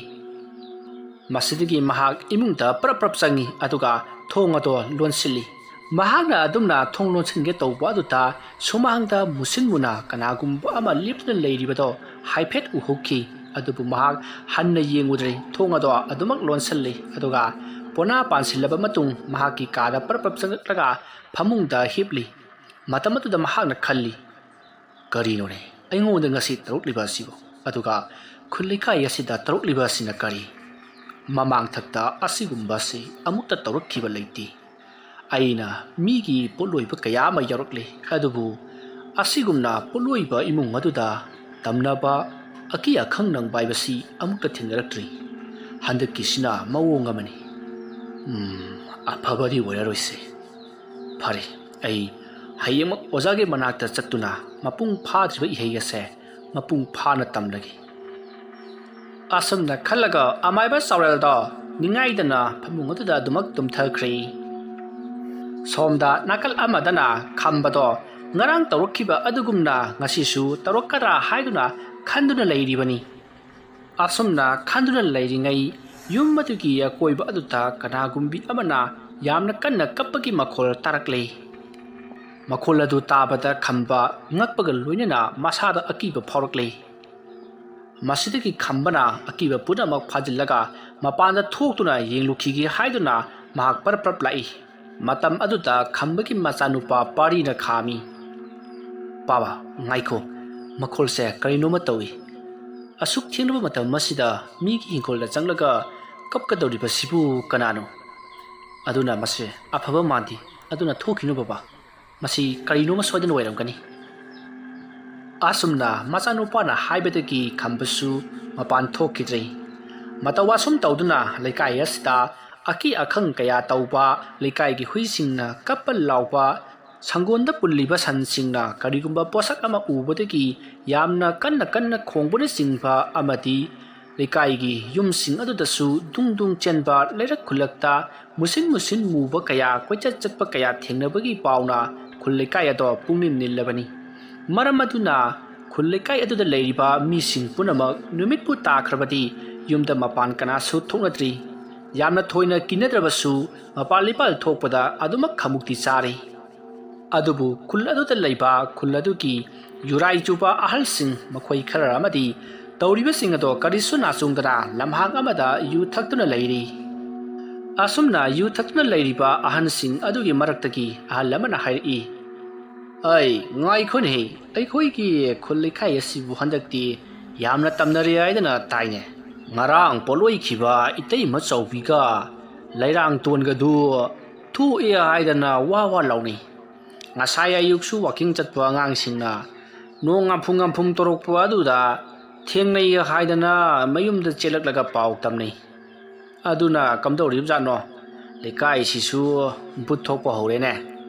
ꯃꯁꯤꯗꯒꯤ ꯃꯍꯥꯛ ꯏꯃꯨꯡꯗ ꯄ꯭ꯔꯞ ꯄ꯭ꯔꯞ ꯆꯪꯏ, ꯑꯗꯨꯒ ꯊꯣꯡ ꯑꯗꯣ ꯂꯣꯟꯁꯤꯜꯂꯤ꯫ ꯃꯍꯥꯛꯅ ꯑꯗꯨꯝꯅ ꯊꯣꯡ ꯂꯣꯟꯁꯤꯟꯒꯦ ꯇꯧꯕ ꯑꯗꯨꯗ ꯁꯨꯃꯥꯡꯗ ꯃꯨꯁꯤꯟ ꯃꯨꯅ ꯀꯅꯥꯒꯨꯝꯕ ꯑꯃ ꯂꯦꯞꯇꯨꯅ ꯂꯩꯔꯤꯕꯗꯣ ꯍꯥꯏꯐꯦꯠ ꯎꯍꯧꯈꯤ꯫ ꯑꯗꯨꯕꯨ ꯃꯍꯥꯛ ꯍꯟꯅ ꯌꯦꯡꯉꯨꯗ꯭ꯔꯦ꯫ ꯊꯣꯡ ꯑꯗꯣ ꯑꯗꯨꯃꯛ ꯂꯣꯟꯁꯤꯜꯂꯤ, ꯑꯗꯨꯒ ꯄꯣꯅꯥ ꯄꯥꯟꯁꯤꯜꯂꯕ ꯃꯇꯨꯡ ꯃꯍꯥꯛꯀꯤ ꯀꯥꯗ ꯄ꯭ꯔꯞ ꯄ꯭ꯔꯞ ꯆꯪꯂꯛꯂꯒ ꯐꯃꯨꯡꯗ ꯍꯤꯞꯂꯤ꯫ ꯃꯇꯝ ꯑꯗꯨꯗ ꯃꯍꯥꯛꯅ ꯈꯜꯂꯤ, "ꯀꯔꯤꯅꯣꯅꯦ ꯑꯩꯉꯣꯟꯗ ꯉꯁꯤ ꯇꯧꯔꯛꯂꯤꯕ ꯑꯁꯤꯕꯨ? ꯑꯗꯨꯒ ꯈꯨꯜ ꯂꯩꯀꯥꯏ ꯑꯁꯤꯗ ꯇꯧꯔꯛꯂꯤꯕ ꯑꯁꯤꯅ ꯀꯔꯤ? ꯃꯃꯥꯡꯊꯛꯇ ꯑꯁꯤꯒꯨꯝꯕ ꯑꯁꯤ ꯑꯃꯨꯛꯇ ꯇꯧꯔꯛꯈꯤꯕ ꯂꯩꯇꯦ꯫ ꯑꯩꯅ ꯃꯤꯒꯤ ꯄꯣꯠꯂꯣꯏꯕ ꯀꯌꯥ ꯑꯃ ꯌꯥꯎꯔꯛꯂꯤ, ꯑꯗꯨꯕꯨ ꯑꯁꯤꯒꯨꯝꯅ ꯄꯣꯠꯂꯣꯏꯕ ꯏꯃꯨꯡ ꯑꯗꯨꯗ ꯇꯝꯅꯕ ꯑꯀꯤ ꯑꯈꯪ ꯅꯪꯕ ꯍꯥꯏꯕꯁꯤ ꯑꯃꯨꯛꯇ ꯊꯦꯡꯅꯔꯛꯇ꯭ꯔꯤ꯫ ꯍꯟꯗꯛꯀꯤꯁꯤꯅ ꯃꯑꯣꯡ ꯑꯃꯅꯤ꯫ ꯎꯝ, ꯑꯐꯕꯗꯤ ꯑꯣꯏꯔꯔꯣꯏꯁꯦ꯫ ꯐꯔꯦ, ꯑꯩ ꯍꯌꯦꯡꯃꯛ ꯑꯣꯖꯥꯒꯤ ꯃꯅꯥꯛꯇ ꯆꯠꯇꯨꯅ ꯃꯄꯨꯡ ꯐꯥꯗ꯭ꯔꯤꯕ ꯏꯍꯩ ꯑꯁꯦ ꯃꯄꯨꯡ ꯐꯥꯅ ꯇꯝꯂꯒꯦ꯫" ꯑꯁꯨꯝꯅ ꯈꯜꯂꯒ ꯑꯃꯥꯏꯕ ꯆꯥꯎꯔꯦꯜꯗꯣ ꯅꯤꯡꯉꯥꯏꯗꯅ ꯐꯃꯨꯡ ꯑꯗꯨꯗ ꯑꯗꯨꯃꯛ ꯇꯨꯝꯊꯈ꯭ꯔꯦ꯫ ꯁꯣꯝꯗ ꯅꯥꯀꯜ ꯑꯃꯗꯅ ꯈꯝꯕꯗꯣ ꯉꯔꯥꯡ ꯇꯧꯔꯛꯈꯤꯕ ꯑꯗꯨꯒꯨꯝꯅ ꯉꯁꯤꯁꯨ ꯇꯧꯔꯛꯀꯗ꯭ꯔꯥ ꯍꯥꯏꯗꯨꯅ ꯈꯟꯗꯨꯅ ꯂꯩꯔꯤꯕꯅꯤ꯫ ꯑꯁꯨꯝꯅ ꯈꯟꯗꯨꯅ ꯂꯩꯔꯤꯉꯩ ꯌꯨꯝ ꯑꯗꯨꯒꯤ ꯑꯀꯣꯏꯕ ꯑꯗꯨꯗ ꯀꯅꯥꯒꯨꯝꯕꯤ ꯑꯃꯅ ꯌꯥꯝꯅ ꯀꯟꯅ ꯀꯞꯄꯒꯤ ꯃꯈꯣꯜ ꯇꯥꯔꯛꯂꯦ꯫ ꯃꯈꯣꯜ ꯑꯗꯨ ꯇꯥꯕꯗ ꯈꯝꯕ ꯉꯛꯄꯒ ꯂꯣꯏꯅꯅ ꯃꯁꯥꯗ ꯑꯀꯤꯕ ꯐꯥꯎꯔꯛꯂꯦ꯫ ꯃꯁꯤꯗꯒꯤ ꯈꯝꯕꯅ ꯑꯀꯤꯕ ꯄꯨꯝꯅꯃꯛ ꯐꯥꯖꯤꯜꯂꯒ ꯃꯄꯥꯟꯗ ꯊꯣꯛꯇꯨꯅ ꯌꯦꯡꯂꯨꯈꯤꯒꯦ ꯍꯥꯏꯗꯨꯅ ꯃꯍꯥꯛ ꯄꯔꯞ ꯄꯔꯞ ꯂꯥꯛꯏ꯫ ꯃꯇꯝ ꯑꯗꯨꯗ ꯈꯝꯕꯒꯤ ꯃꯆꯥꯅꯨꯄꯥ ꯄꯥꯔꯤꯅ ꯈꯥꯝꯃꯤ꯫ "ꯕꯥꯕꯥ, ꯉꯥꯏꯈꯣ, ꯃꯈꯣꯜꯁꯦ ꯀꯔꯤꯅꯣꯃ ꯇꯧꯏ꯫ ꯑꯁꯨꯛ ꯊꯦꯡꯂꯕ ꯃꯇꯝ ꯑꯁꯤꯗ ꯃꯤꯒꯤ ꯏꯪꯈꯣꯜꯗ ꯆꯪꯂꯒ ꯀꯞꯀꯗꯧꯔꯤꯕꯁꯤꯕꯨ ꯀꯅꯥꯅꯣ? ꯑꯗꯨꯅ ꯃꯁꯦ ꯑꯐꯕ ꯃꯥꯟꯗꯦ, ꯑꯗꯨꯅ ꯊꯣꯛꯈꯤꯅꯨ ꯕꯥꯕꯥ, ꯃꯁꯤ ꯀꯔꯤꯅꯣꯃ ꯁꯣꯏꯗꯅ ꯑꯣꯏꯔꯝꯒꯅꯤ꯫" ꯑꯁꯨꯝꯅ ꯃꯆꯥꯅꯨꯄꯥꯅ ꯍꯥꯏꯕꯗꯒꯤ ꯈꯝꯕꯁꯨ ꯃꯄꯥꯟ ꯊꯣꯛꯈꯤꯗ꯭ꯔꯦ꯫ ꯃꯇꯧ ꯑꯁꯨꯝ ꯇꯧꯗꯨꯅ ꯂꯩꯀꯥꯏ ꯑꯁꯤꯗ ꯑꯀꯤ ꯑꯈꯪ ꯀꯌꯥ ꯇꯧꯕ, ꯂꯩꯀꯥꯏꯒꯤ ꯍꯨꯏꯁꯤꯡꯅ ꯀꯞꯄ ꯂꯥꯎꯕ, ꯁꯪꯒꯣꯟꯗ ꯄꯨꯜꯂꯤꯕ ꯁꯟꯁꯤꯡꯅ ꯀꯔꯤꯒꯨꯝꯕ ꯄꯣꯠꯁꯛ ꯑꯃ ꯎꯕꯗꯒꯤ ꯌꯥꯝꯅ ꯀꯟꯅ ꯀꯟꯅ ꯈꯣꯡꯕꯅꯆꯤꯡꯕ ꯑꯃꯗꯤ ꯂꯩꯀꯥꯏꯒꯤ ꯌꯨꯝꯁꯤꯡ ꯑꯗꯨꯗꯁꯨ ꯗꯨꯡ ꯗꯨꯡ ꯆꯦꯟꯕ, ꯂꯩꯔꯛ ꯈꯨꯜꯂꯛꯇ ꯃꯨꯁꯤꯟ ꯃꯨꯁꯤꯟ ꯃꯨꯕ ꯀꯌꯥ, ꯀꯣꯏꯆꯠ ꯆꯠꯄ ꯀꯌꯥ ꯊꯦꯡꯅꯕꯒꯤ ꯄꯥꯎꯅ ꯈꯨꯜ ꯂꯩꯀꯥꯏ ꯑꯗꯣ ꯄꯨꯡꯅꯤꯜ ꯅꯤꯜꯂꯕꯅꯤ꯫ ꯃꯔꯝ ꯑꯗꯨꯅ ꯈꯨꯜ ꯂꯩꯀꯥꯏ ꯑꯗꯨꯗ ꯂꯩꯔꯤꯕ ꯃꯤꯁꯤꯡ ꯄꯨꯝꯅꯃꯛ ꯅꯨꯃꯤꯠꯄꯨ ꯇꯥꯈ꯭ꯔꯕꯗꯤ ꯌꯨꯝꯗ ꯃꯄꯥꯟ ꯀꯅꯥꯁꯨ ꯊꯣꯛꯅꯗ꯭ꯔꯤ꯫ ꯌꯥꯝꯅ ꯊꯣꯏꯅ ꯀꯤꯅꯗ꯭ꯔꯕꯁꯨ ꯃꯄꯥꯟ ꯂꯤꯄꯥꯟ ꯊꯣꯛꯄꯗ ꯑꯗꯨꯃꯛ ꯈꯃꯨꯛꯇꯤ ꯆꯥꯔꯤ꯫ ꯑꯗꯨꯕꯨ ꯈꯨꯜ ꯑꯗꯨꯗ ꯂꯩꯕ ꯈꯨꯜ ꯑꯗꯨꯒꯤ ꯌꯨꯔꯥꯏ ꯆꯨꯕ ꯑꯍꯜꯁꯤꯡ ꯃꯈꯣꯏ ꯈꯔ ꯑꯃꯗꯤ ꯇꯧꯔꯤꯕꯁꯤꯡ ꯑꯗꯣ ꯀꯔꯤꯁꯨ ꯅꯥꯆꯨꯡꯗꯅ ꯂꯝꯍꯥꯡ ꯑꯃꯗ ꯌꯨ ꯊꯛꯇꯨꯅ ꯂꯩꯔꯤ꯫ ꯑꯁꯨꯝꯅ ꯌꯨ ꯊꯛꯇꯨꯅ ꯂꯩꯔꯤꯕ ꯑꯍꯟꯁꯤꯡ ꯑꯗꯨꯒꯤ ꯃꯔꯛꯇꯒꯤ ꯑꯍꯜ ꯑꯃꯅ ꯍꯥꯏꯔꯛꯏ, "ꯑꯩ ꯉꯥꯏꯈꯣꯅꯦꯍꯦ, ꯑꯩꯈꯣꯏꯒꯤ ꯈꯨꯜ ꯂꯩꯀꯥꯏ ꯑꯁꯤꯕꯨ ꯍꯟꯗꯛꯇꯤ ꯌꯥꯝꯅ ꯇꯝꯅꯔꯦ ꯍꯥꯏꯗꯅ ꯇꯥꯏꯅꯦ꯫ ꯉꯔꯥꯡ ꯄꯣꯠꯂꯣꯏꯈꯤꯕ ꯏꯇꯩꯃ ꯆꯥꯎꯕꯤꯒ ꯂꯩꯔꯥꯡ ꯇꯣꯟꯒꯗꯨ ꯊꯣꯛꯑꯦ ꯍꯥꯏꯗꯅ ꯋꯥ ꯋꯥ ꯂꯥꯎꯅꯩ꯫ ꯉꯁꯥꯏ ꯑꯌꯨꯛꯁꯨ ꯋꯥꯀꯤꯡ ꯆꯠꯄ ꯑꯉꯥꯡꯁꯤꯡꯅ ꯅꯣꯡ ꯉꯝꯐꯨꯡ ꯉꯝꯐꯨꯡ ꯇꯧꯔꯛꯄ ꯑꯗꯨꯗ ꯊꯦꯡꯅꯩ ꯍꯥꯏꯗꯅ ꯃꯌꯨꯝꯗ ꯆꯦꯜꯂꯛꯂꯒ ꯄꯥꯎ ꯇꯝꯅꯩ꯫ ꯑꯗꯨꯅ ꯀꯝꯗꯧꯔꯤꯕꯖꯥꯠꯅꯣ? ꯂꯩꯀꯥꯏꯁꯤꯁꯨ ꯚꯨꯠ ꯊꯣꯛꯄ ꯍꯧꯔꯦꯅꯦ꯫"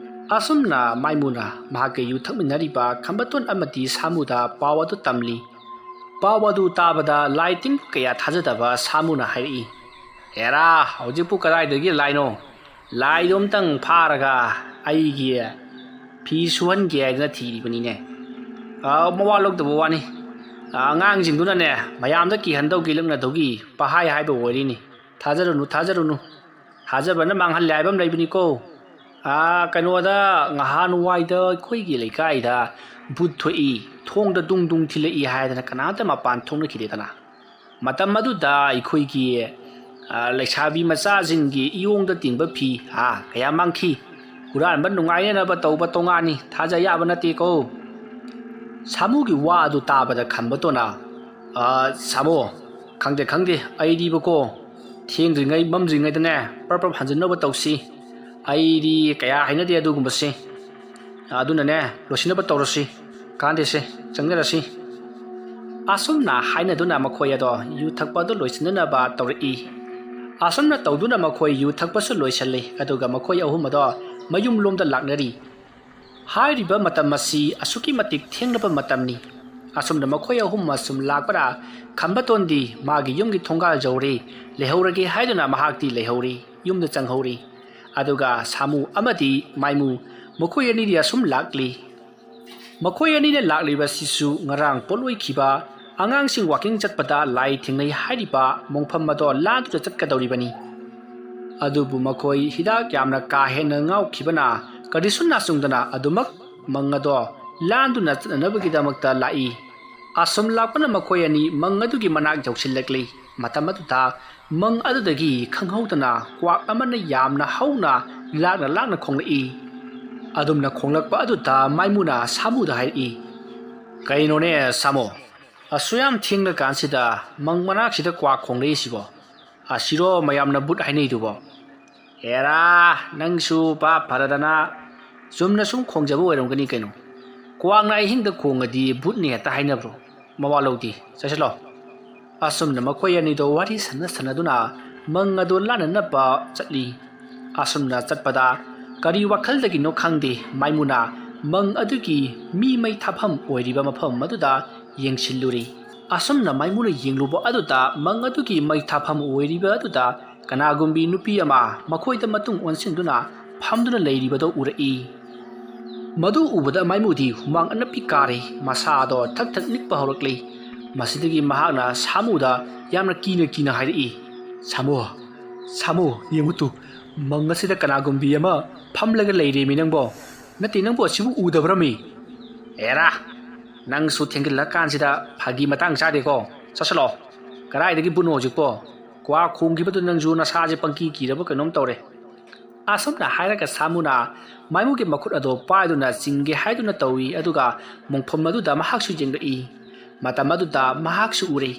ꯑꯁꯨꯝꯅ ꯃꯥꯏꯃꯨꯅ ꯃꯍꯥꯛꯀ ꯌꯨ ꯊꯛꯃꯤꯟꯅꯔꯤꯕ ꯈꯝꯕꯇꯣꯟ ꯑꯃꯗꯤ ꯁꯥꯃꯨꯗ ꯄꯥꯎ ꯑꯗꯨ ꯇꯝꯂꯤ꯫ ꯄꯥꯎ ꯑꯗꯨ ꯇꯥꯕꯗ ꯂꯥꯏ ꯇꯤꯟ ꯀꯌꯥ ꯊꯥꯖꯗꯕ ꯁꯥꯃꯨꯅ ꯍꯥꯏꯔꯛꯏ, "ꯑꯦꯔꯥ, ꯍꯧꯖꯤꯛꯄꯨ ꯀꯗꯥꯏꯗꯒꯤ ꯂꯥꯏꯅꯣ? ꯂꯥꯏꯗꯣ ꯑꯝꯇꯪ ꯐꯥꯔꯒ ꯑꯩꯒꯤ ꯐꯤ ꯁꯨꯍꯟꯒꯦ ꯍꯥꯏꯗꯅ ꯊꯤꯔꯤꯕꯅꯤꯅꯦ꯫ ꯑ, ꯃꯋꯥ ꯂꯧꯗꯕ ꯋꯥꯅꯤ꯫ ꯑ, ꯑꯉꯥꯡꯁꯤꯡꯗꯨꯅꯅꯦ, ꯃꯌꯥꯝꯗ ꯀꯤꯍꯟꯗꯧꯒꯤ ꯂꯛꯅꯗꯧꯒꯤ ꯄꯍꯥꯏ ꯍꯥꯏꯕ ꯑꯣꯏꯔꯤꯅꯤ꯫ ꯊꯥꯖꯔꯨꯅꯨ, ꯊꯥꯖꯔꯨꯅꯨ꯫ ꯊꯥꯖꯕꯅ ꯃꯥꯡꯍꯜꯂꯦ ꯍꯥꯏꯕ ꯑꯃ ꯂꯩꯕꯅꯤꯀꯣ꯫ ꯑ, ꯀꯩꯅꯣꯗ, ꯉꯍꯥꯟꯋꯥꯏꯗ ꯑꯩꯈꯣꯏꯒꯤ ꯂꯩꯀꯥꯏꯗ ꯚꯨꯠ ꯊꯣꯛꯏ, ꯊꯣꯡꯗ ꯗꯨꯡ ꯗꯨꯡ ꯊꯤꯜꯂꯛꯏ ꯍꯥꯏꯗꯅ ꯀꯅꯥꯝꯇ ꯃꯄꯥꯟ ꯊꯣꯛꯅꯈꯤꯗꯦꯗꯅ꯫ ꯃꯇꯝ ꯑꯗꯨꯗ ꯑꯩꯈꯣꯏꯒꯤ, ꯑ, ꯂꯩꯁꯥꯕꯤ ꯃꯆꯥꯁꯤꯡꯒꯤ ꯏꯌꯣꯡꯗ ꯇꯤꯡꯕ ꯐꯤ, ꯑ, ꯀꯌꯥ ꯃꯥꯡꯈꯤ꯫ ꯍꯨꯔꯥꯟꯕ ꯅꯨꯡꯉꯥꯏꯅꯅꯕ ꯇꯧꯕ ꯇꯣꯉꯥꯟꯅꯤ, ꯊꯥꯖ ꯌꯥꯕ ꯅꯠꯇꯦꯀꯣ꯫" ꯁꯥꯃꯨꯒꯤ ꯋꯥ ꯑꯗꯨ ꯇꯥꯕꯗ ꯈꯝꯕꯇꯣꯟꯅ, "ꯑ, ꯁꯥꯃꯨ, ꯈꯪꯗꯦ, ꯈꯪꯗꯦ, ꯑꯩꯗꯤꯕꯀꯣ, ꯊꯦꯡꯗ꯭ꯔꯤꯉꯩ ꯃꯝꯗ꯭ꯔꯤꯉꯩꯗꯅꯦ ꯄ꯭ꯔꯞ ꯄ꯭ꯔꯞ ꯍꯟꯖꯤꯟꯅꯕ ꯇꯧꯁꯤ꯫ ꯑꯩꯗꯤ ꯀꯌꯥ ꯍꯩꯅꯗꯦ ꯑꯗꯨꯒꯨꯝꯕꯁꯤ꯫ ꯑꯗꯨꯅꯅꯦ, ꯂꯣꯏꯁꯤꯟꯅꯕ ꯇꯧꯔꯁꯤ꯫ ꯀꯥꯟꯗꯦꯁꯦ, ꯆꯪꯖꯔꯁꯤ꯫" ꯑꯁꯨꯝꯅ ꯍꯥꯏꯅꯗꯨꯅ ꯃꯈꯣꯏ ꯑꯗꯣ ꯌꯨ ꯊꯛꯄ ꯑꯗꯨ ꯂꯣꯏꯁꯤꯟꯅꯅꯕ ꯇꯧꯔꯛꯏ꯫ ꯑꯁꯨꯝꯅ ꯇꯧꯗꯨꯅ ꯃꯈꯣꯏ ꯌꯨ ꯊꯛꯄꯁꯨ ꯂꯣꯏꯁꯤꯜꯂꯤ, ꯑꯗꯨꯒ ꯃꯈꯣꯏ ꯑꯍꯨꯝ ꯑꯗꯣ ꯃꯌꯨꯝ ꯂꯣꯝꯗ ꯂꯥꯛꯅꯔꯤ꯫ ꯍꯥꯏꯔꯤꯕ ꯃꯇꯝ ꯑꯁꯤ ꯑꯁꯨꯛꯀꯤ ꯃꯇꯤꯛ ꯊꯦꯡꯂꯕ ꯃꯇꯝꯅꯤ꯫ ꯑꯁꯨꯝꯅ ꯃꯈꯣꯏ ꯑꯍꯨꯝ ꯑꯁꯨꯝ ꯂꯥꯛꯄꯗ ꯈꯝꯕꯇꯣꯟꯗꯤ ꯃꯥꯒꯤ ꯌꯨꯝꯒꯤ ꯊꯣꯡꯒꯥꯜ ꯌꯧꯔꯦ꯫ ꯂꯩꯍꯧꯔꯒꯦ ꯍꯥꯏꯗꯨꯅ ꯃꯍꯥꯛꯇꯤ ꯂꯩꯍꯧꯔꯤ, ꯌꯨꯝꯗ ꯆꯪꯍꯧꯔꯤ꯫ ꯑꯗꯨꯒ ꯁꯥꯃꯨ ꯑꯃꯗꯤ ꯃꯥꯏꯃꯨ, ꯃꯈꯣꯏ ꯑꯅꯤꯗꯤ ꯑꯁꯨꯝ ꯂꯥꯛꯂꯤ꯫ ꯃꯈꯣꯏ ꯑꯅꯤꯅ ꯂꯥꯛꯂꯤꯕꯁꯤꯁꯨ ꯉꯔꯥꯡ ꯄꯣꯠꯂꯣꯏꯈꯤꯕ ꯑꯉꯥꯡꯁꯤꯡ ꯋꯥꯀꯤꯡ ꯆꯠꯄꯗ ꯂꯥꯏ ꯊꯦꯡꯅꯩ ꯍꯥꯏꯔꯤꯕ ꯃꯣꯡꯐꯝ ꯑꯗꯣ ꯂꯥꯟꯗꯨꯅ ꯆꯠꯀꯗꯧꯔꯤꯕꯅꯤ꯫ ꯑꯗꯨꯕꯨ ꯃꯈꯣꯏ ꯍꯤꯗꯥꯛ ꯌꯥꯝꯅ ꯀꯥ ꯍꯦꯟꯅ ꯉꯥꯎꯈꯤꯕꯅ ꯀꯔꯤꯁꯨ ꯅꯥꯆꯨꯡꯗꯅ ꯑꯗꯨꯃꯛ ꯃꯪ ꯑꯗꯣ ꯂꯥꯟꯗꯨꯅ ꯆꯠꯅꯅꯕꯒꯤꯗꯃꯛꯇ ꯂꯥꯛꯏ꯫ ꯑꯁꯨꯝ ꯂꯥꯛꯄꯅ ꯃꯈꯣꯏ ꯑꯅꯤ ꯃꯪ ꯑꯗꯨꯒꯤ ꯃꯅꯥꯛ ꯌꯧꯁꯤꯜꯂꯛꯂꯤ꯫ ꯃꯇꯝ ꯑꯗꯨꯗ ꯃꯪ ꯑꯗꯨꯗꯒꯤ ꯈꯪꯍꯧꯗꯅ ꯀ꯭ꯋꯥꯛ ꯑꯃꯅ ꯌꯥꯝꯅ ꯍꯧꯅ ꯂꯥꯛꯅ ꯂꯥꯛꯅ ꯈꯣꯡꯂꯛꯏ꯫ ꯑꯗꯨꯝꯅ ꯈꯣꯡꯂꯛꯄ ꯑꯗꯨꯗ ꯃꯥꯏꯃꯨꯅ ꯁꯥꯃꯨꯗ ꯍꯥꯏꯔꯛꯏ, "ꯀꯩꯅꯣꯅꯦ ꯁꯥꯃꯨ, ꯑꯁꯨꯌꯥꯝ ꯊꯦꯡꯅ ꯀꯥꯟꯁꯤꯗ ꯃꯪ ꯃꯅꯥꯛꯁꯤꯗ ꯀ꯭ꯋꯥꯛ ꯈꯣꯡꯂꯛꯏꯁꯤꯕꯣ? ꯑꯁꯤꯔꯣ ꯃꯌꯥꯝꯅ ꯕꯨꯠ ꯍꯥꯏꯅꯩꯗꯨꯕꯣ?" "ꯑꯦꯔꯥ, ꯅꯪꯁꯨ ꯚꯥꯞ ꯐꯔꯗꯅ ꯆꯨꯝꯅ ꯁꯨꯝ ꯈꯣꯡꯖꯕ ꯑꯣꯏꯔꯝꯒꯅꯤ ꯀꯩꯅꯣ꯫ ꯀ꯭ꯋꯥꯛꯅ ꯑꯍꯤꯡꯗ ꯈꯣꯡꯉꯗꯤ ꯕꯨꯠꯅꯤ ꯍꯦꯛꯇ ꯍꯥꯏꯅꯕ꯭ꯔꯣ? ꯃꯋꯥ ꯂꯧꯗꯦ, ꯆꯠꯁꯤꯜꯂꯣ꯫" ꯑꯁꯨꯝꯅ ꯃꯈꯣꯏ ꯑꯅꯤꯗꯣ ꯋꯥꯔꯤ ꯁꯥꯟꯅ ꯁꯥꯟꯅꯗꯨꯅ ꯃꯪ ꯑꯗꯨ ꯂꯥꯟꯅꯅꯕ ꯆꯠꯂꯤ꯫ ꯑꯁꯨꯝꯅ ꯆꯠꯄꯗ ꯀꯔꯤ ꯋꯥꯈꯜꯗꯒꯤꯅꯣ ꯈꯪꯗꯦ, ꯃꯥꯏꯃꯨꯅ ꯃꯪ ꯑꯗꯨꯒꯤ ꯃꯤ ꯃꯩ ꯊꯥꯐꯝ ꯑꯣꯏꯔꯤꯕ ꯃꯐꯝ ꯑꯗꯨꯗ ꯌꯦꯡꯁꯤꯜꯂꯨꯔꯤ꯫ ꯑꯁꯨꯝꯅ ꯃꯥꯏꯃꯨꯅ ꯌꯦꯡꯂꯨꯕ ꯑꯗꯨꯗ ꯃꯪ ꯑꯗꯨꯒꯤ ꯃꯩ ꯊꯥꯐꯝ ꯑꯣꯏꯔꯤꯕ ꯑꯗꯨꯗ ꯀꯅꯥꯒꯨꯝꯕꯤ ꯅꯨꯄꯤ ꯑꯃ ꯃꯈꯣꯏꯗ ꯃꯇꯨꯡ ꯑꯣꯟꯁꯤꯟꯗꯨꯅ ꯐꯝꯗꯨꯅ ꯂꯩꯔꯤꯕꯗꯨ ꯎꯔꯛꯏ꯫ ꯃꯗꯨ ꯎꯕꯗ ꯃꯥꯏꯃꯨꯗꯤ ꯍꯨꯃꯥꯡ ꯑꯅꯞꯄꯤ ꯀꯥꯔꯦ, ꯃꯁꯥꯗꯣ ꯊꯛ ꯊꯛ ꯅꯤꯛꯄ ꯍꯧꯔꯛꯂꯦ꯫ ꯃꯁꯤꯗꯒꯤ ꯃꯍꯥꯛꯅ ꯁꯥꯃꯨꯗ ꯌꯥꯝꯅ ꯀꯤꯅ ꯀꯤꯅ ꯍꯥꯏꯔꯛꯏ, "ꯁꯥꯃꯨ, ꯁꯥꯃꯨ, ꯌꯦꯡꯉꯨ ꯇꯨ, ꯃꯪ ꯑꯁꯤꯗ ꯀꯅꯥꯒꯨꯝꯕꯤ ꯑꯃ ꯐꯝꯂꯒ ꯂꯩꯔꯦꯃꯤ ꯅꯪꯕꯣ꯫ ꯅꯠꯇꯦ, ꯅꯪꯕꯨ ꯑꯁꯤꯕꯨ ꯎꯗꯕ꯭ꯔꯃꯤ?" "ꯑꯦꯔꯥ, ꯅꯪꯁꯨ ꯊꯦꯡꯖꯤꯜꯂꯀꯥꯟꯁꯤꯗ ꯐꯥꯒꯤ ꯃꯇꯥꯡ ꯆꯥꯗꯦꯀꯣ꯫ ꯆꯠꯁꯤꯜꯂꯣ꯫ ꯀꯗꯥꯏꯗꯒꯤ ꯕꯨꯠꯅꯣ ꯍꯧꯖꯤꯛꯄꯣ? ꯀ꯭ꯋꯥ ꯈꯣꯡꯈꯤꯕꯗꯨ ꯅꯪꯁꯨ ꯅꯁꯥꯁꯦ ꯄꯪꯀꯤ ꯀꯤꯔꯕ ꯀꯩꯅꯣꯝ ꯇꯧꯔꯦ꯫" ꯑꯁꯨꯝꯅ ꯍꯥꯏꯔꯒ ꯁꯥꯃꯨꯅ ꯃꯥꯏꯃꯨꯒꯤ ꯃꯈꯨꯠ ꯑꯗꯣ ꯄꯥꯏꯗꯨꯅ ꯆꯤꯡꯒꯦ ꯍꯥꯏꯗꯨꯅ ꯇꯧꯏ, ꯑꯗꯨꯒ ꯃꯣꯡꯐꯝ ꯑꯗꯨꯗ ꯃꯍꯥꯛꯁꯨ ꯌꯦꯡꯂꯛꯏ꯫ ꯃꯇꯝ ꯑꯗꯨꯗ ꯃꯍꯥꯛꯁꯨ ꯎꯔꯦ꯫